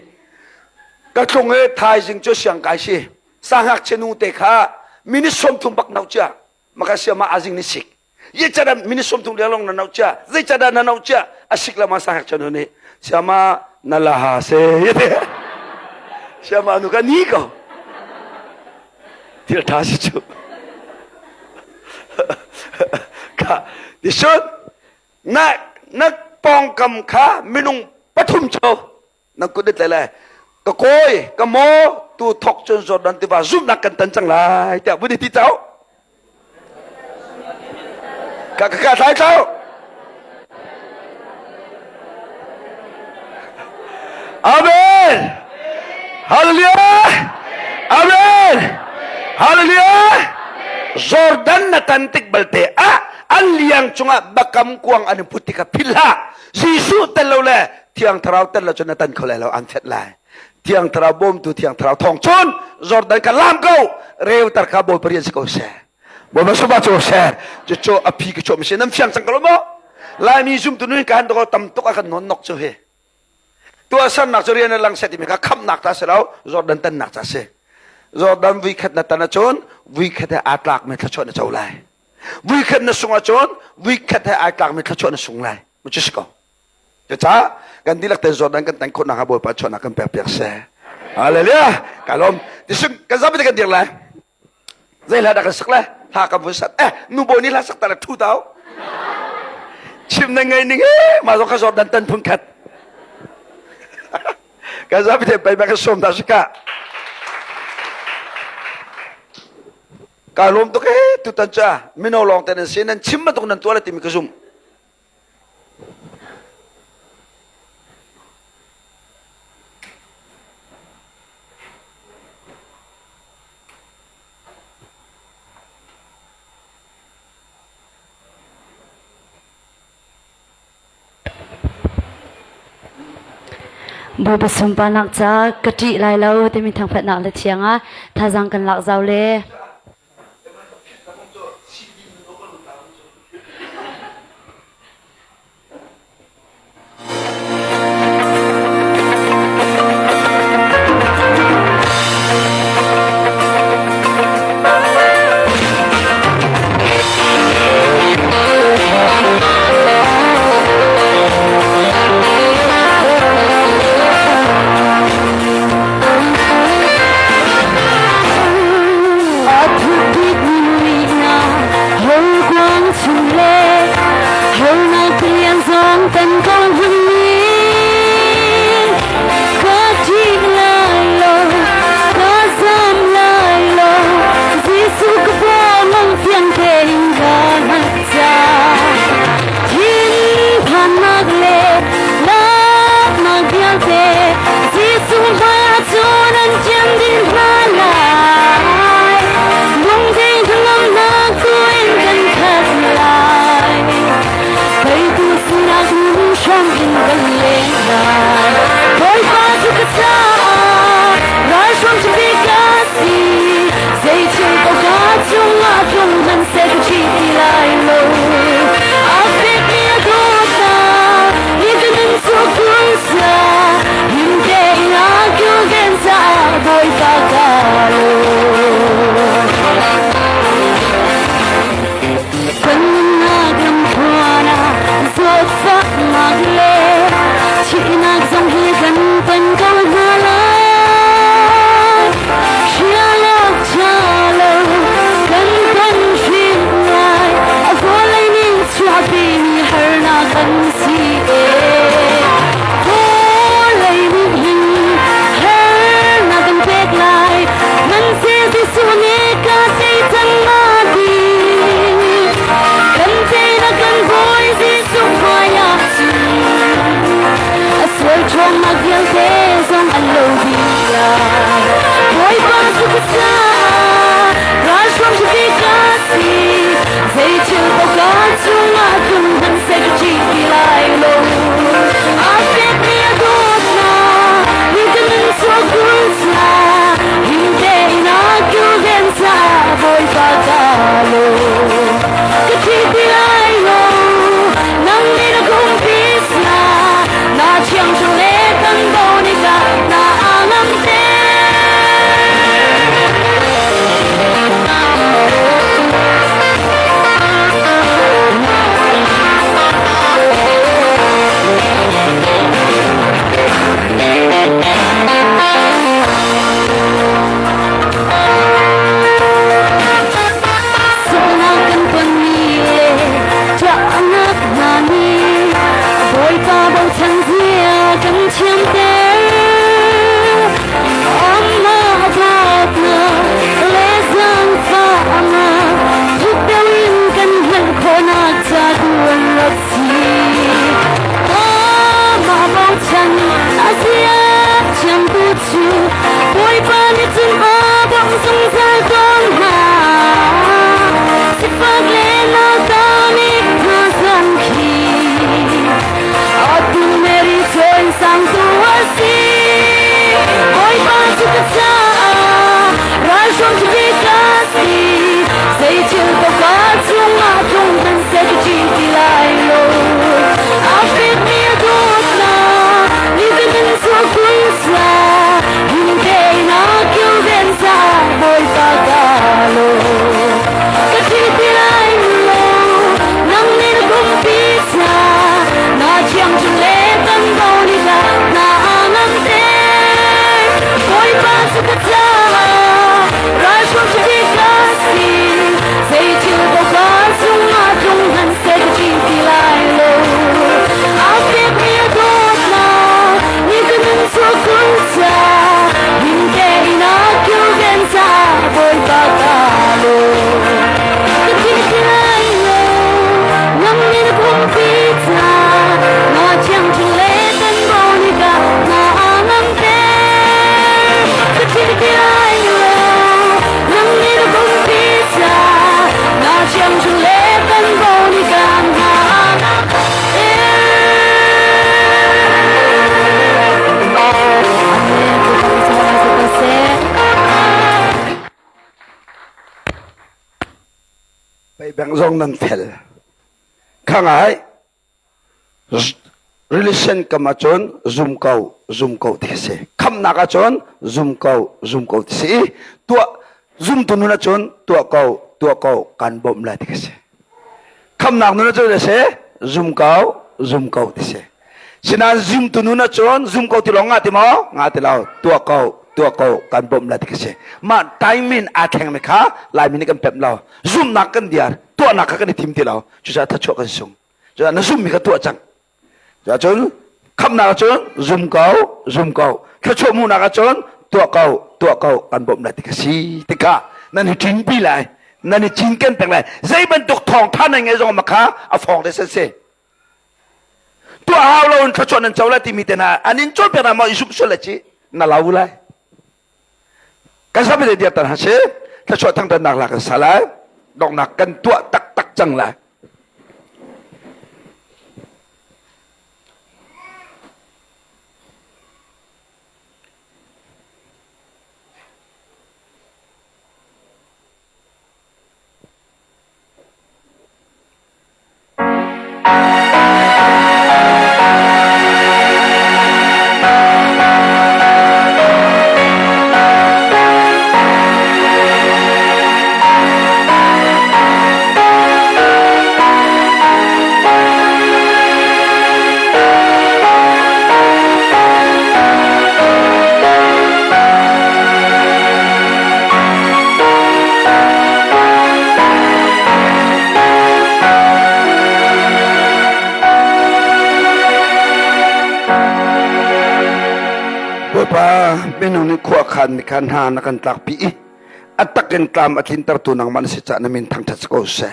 Ka tlung i thaizing cu siang kai si. Sangakchia nu te kha minute 30 bak nau cia. Maka sia ma azing ni sik. Ye cada minute 30 leng long na nau cia. Zei cada na nau cia. A sik la ma sangakchia nu nih siama na laha se ye te. Siama nu ka ni ko. Thil tha si cu. Ka tisun na na pawngkam kha minung pathum cho na kut tlai lai ka kawi ka maw tu thok cun Jordan tiva zumhnak kan tan cang lai tiah vun i ti cau ka ka ka thlai cau Amen Hallelujah Amen Hallelujah Jordan na tan tik balte ah an liang cungah bakam kuang an put tikah philh hlah Jesuh tel lo le Thiang Thlarau tel lo cun na tan kho lai lo an thet lai. Thiang Thlarau bawmtu Thiang Thlarau thawng cun Jordan ka lam ko reu tar kha Bawipa rian si ko seh. Bawipa suba cu seh. Cucu a phi ka chuah mi nan fiang cang ko lo maw? Laimi zumtu nun kan to tam tuk a kan non nok cu hi. Tuahsernak cu rian a lang set timi kha khamhnak ta si lo Jordan tannak ca si. Jordan vui khat na tan ahcun vui khat he aa tlakmi thluachuah na co lai. Vui khat na sung ahcun vui khat he ai tlakmi thluachuah na sung lai. Mu cu si ko. Cucaah kan dihlak te Jordan kan tan khawh nakhnga Bawipa chuahnak kan pek piak seh. Hallelujah. Ka lawm. Tisung kan zapi te kan dir lai. Zei hla dah kan sak lai? Hla kan vun sat. Eh, nu bawi nih hla sak ta le thu tau. Chim na ngei ning eh, mah zong kha Jordan tan phun khat. Kan zapi te pei ma kan sawm ta sika. Ka lawm tuk eh tutan ca mino lawng te nan si nan chim bantuk nan tuah le timi ka zum. Bawipa sunparnak ca ka ṭih lai lo timi thangṭhatnak le thiang ah thazaang kan lak zau le. Pei beng zong nan fel. Khangai relation kam ahcun zum ko zum ko ti si. Khamnak ahcun zum ko zum ko ti si. Tuah zumtu nun ahcun tuah ko tuah ko kan bawmh lai ti si. Khamnak nun ahcun a si zum ko zum ko ti si. Sinain zumtu nun ahcun zum ko ti lawng nga ti maw? Nga ti lo. Tuah ko tuah ko kan bawmh lai ti si. Mah time in aa thlengmi kha Laimi nih kan pemh lo. Zumnak kan diar tuahnak kha kan i thim ti lo. Cucaah thachuah kan sung. Cucaah na zummi kha tuah cang. Cucun khamnak ahcun zum ko, zum ko. Thluachuah hmuhnak ahcun tuah ko, tuah ko kan bawmh lai ti ka si tikah nan i ṭinpi lai, nan i cinken peng lai. Zei bantuk thawngṭha nan ngeih zong kha a fawng te san si. Tuah hau lo in thluachuah nan co lai timi te hna an in cawnpiak hna maw i zumh sual le ci na lo lai. Kan sabi te diar tan ha si. Thluachuah thangṭannak la kan sa lai. Donghnak kan tuah taktak cang lai. Bawipa minung nih khua khan mi kha hna na kan tlakpi i a tak in tlam a tlintertu nangmah na si caah na min thangṭhat si ko seh.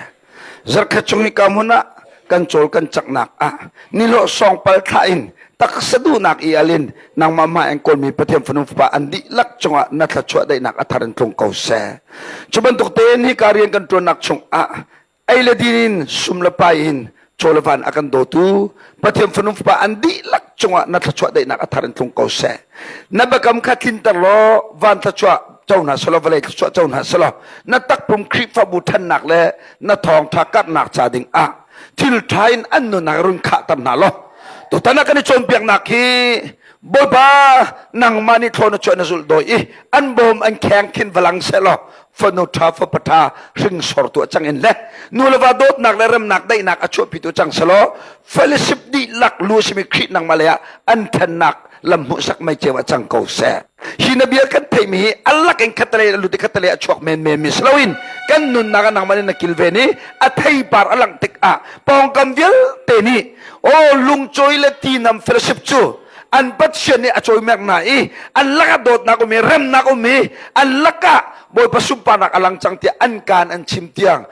Zarkhat chung hi ka hmun ah kan cawl kan caknak ah nihlawh sawngpal thlah in taksa duhnak i alin nangmah hmai an kawlmi Pathian fanu fapa an dihlak cungah na thluachuah daihnak a thar in tlung ko seh. Cu bantuk tein hika rian kan ṭuannak chungah ei le din in sum le pai in chaw le van a kan dawtu Pathian fanu fapa an dihlak cungah na thluachuah daihnak a thar in tlung ko seh. Na biakam kha tlinter law van thluachuah co hna selaw vawlei thluachuah co hna selaw na takpum Khrihfabu ṭhannak le na thawngṭha karhnak ca ding ah thil ṭha in an nunnak run khahter hna law tutan ah kan i cawnpiaknak hi Bawipa nangmah nih thlawn na chuah na zulh dawi i an bawm an kheng khin valang selaw fanu ṭha fapa ṭha hringsor tu a cang in le nu le va dawtnak le remnak daihnak a chuahpitu cang selaw fellowship dihlak lu simi Khrih nangmah lei ah an ṭhennak lam hmuhsak mei ceu ah cang ko seh. Hi na bia kan theihmi hi alak in khatalei a lut i khatalei a chuak menmen mi si loin kan nunnak ah nangmah nih na kilven i a theipar a langh tikah pawngkam vialte nih aw lungcawi le tinam fellowship cu an Pathian nih a cawimek hna i an lakah dawtnak um i remnak um i an lakah Bawipa sunparnak a lang cang tiah an kaan an chim tiang.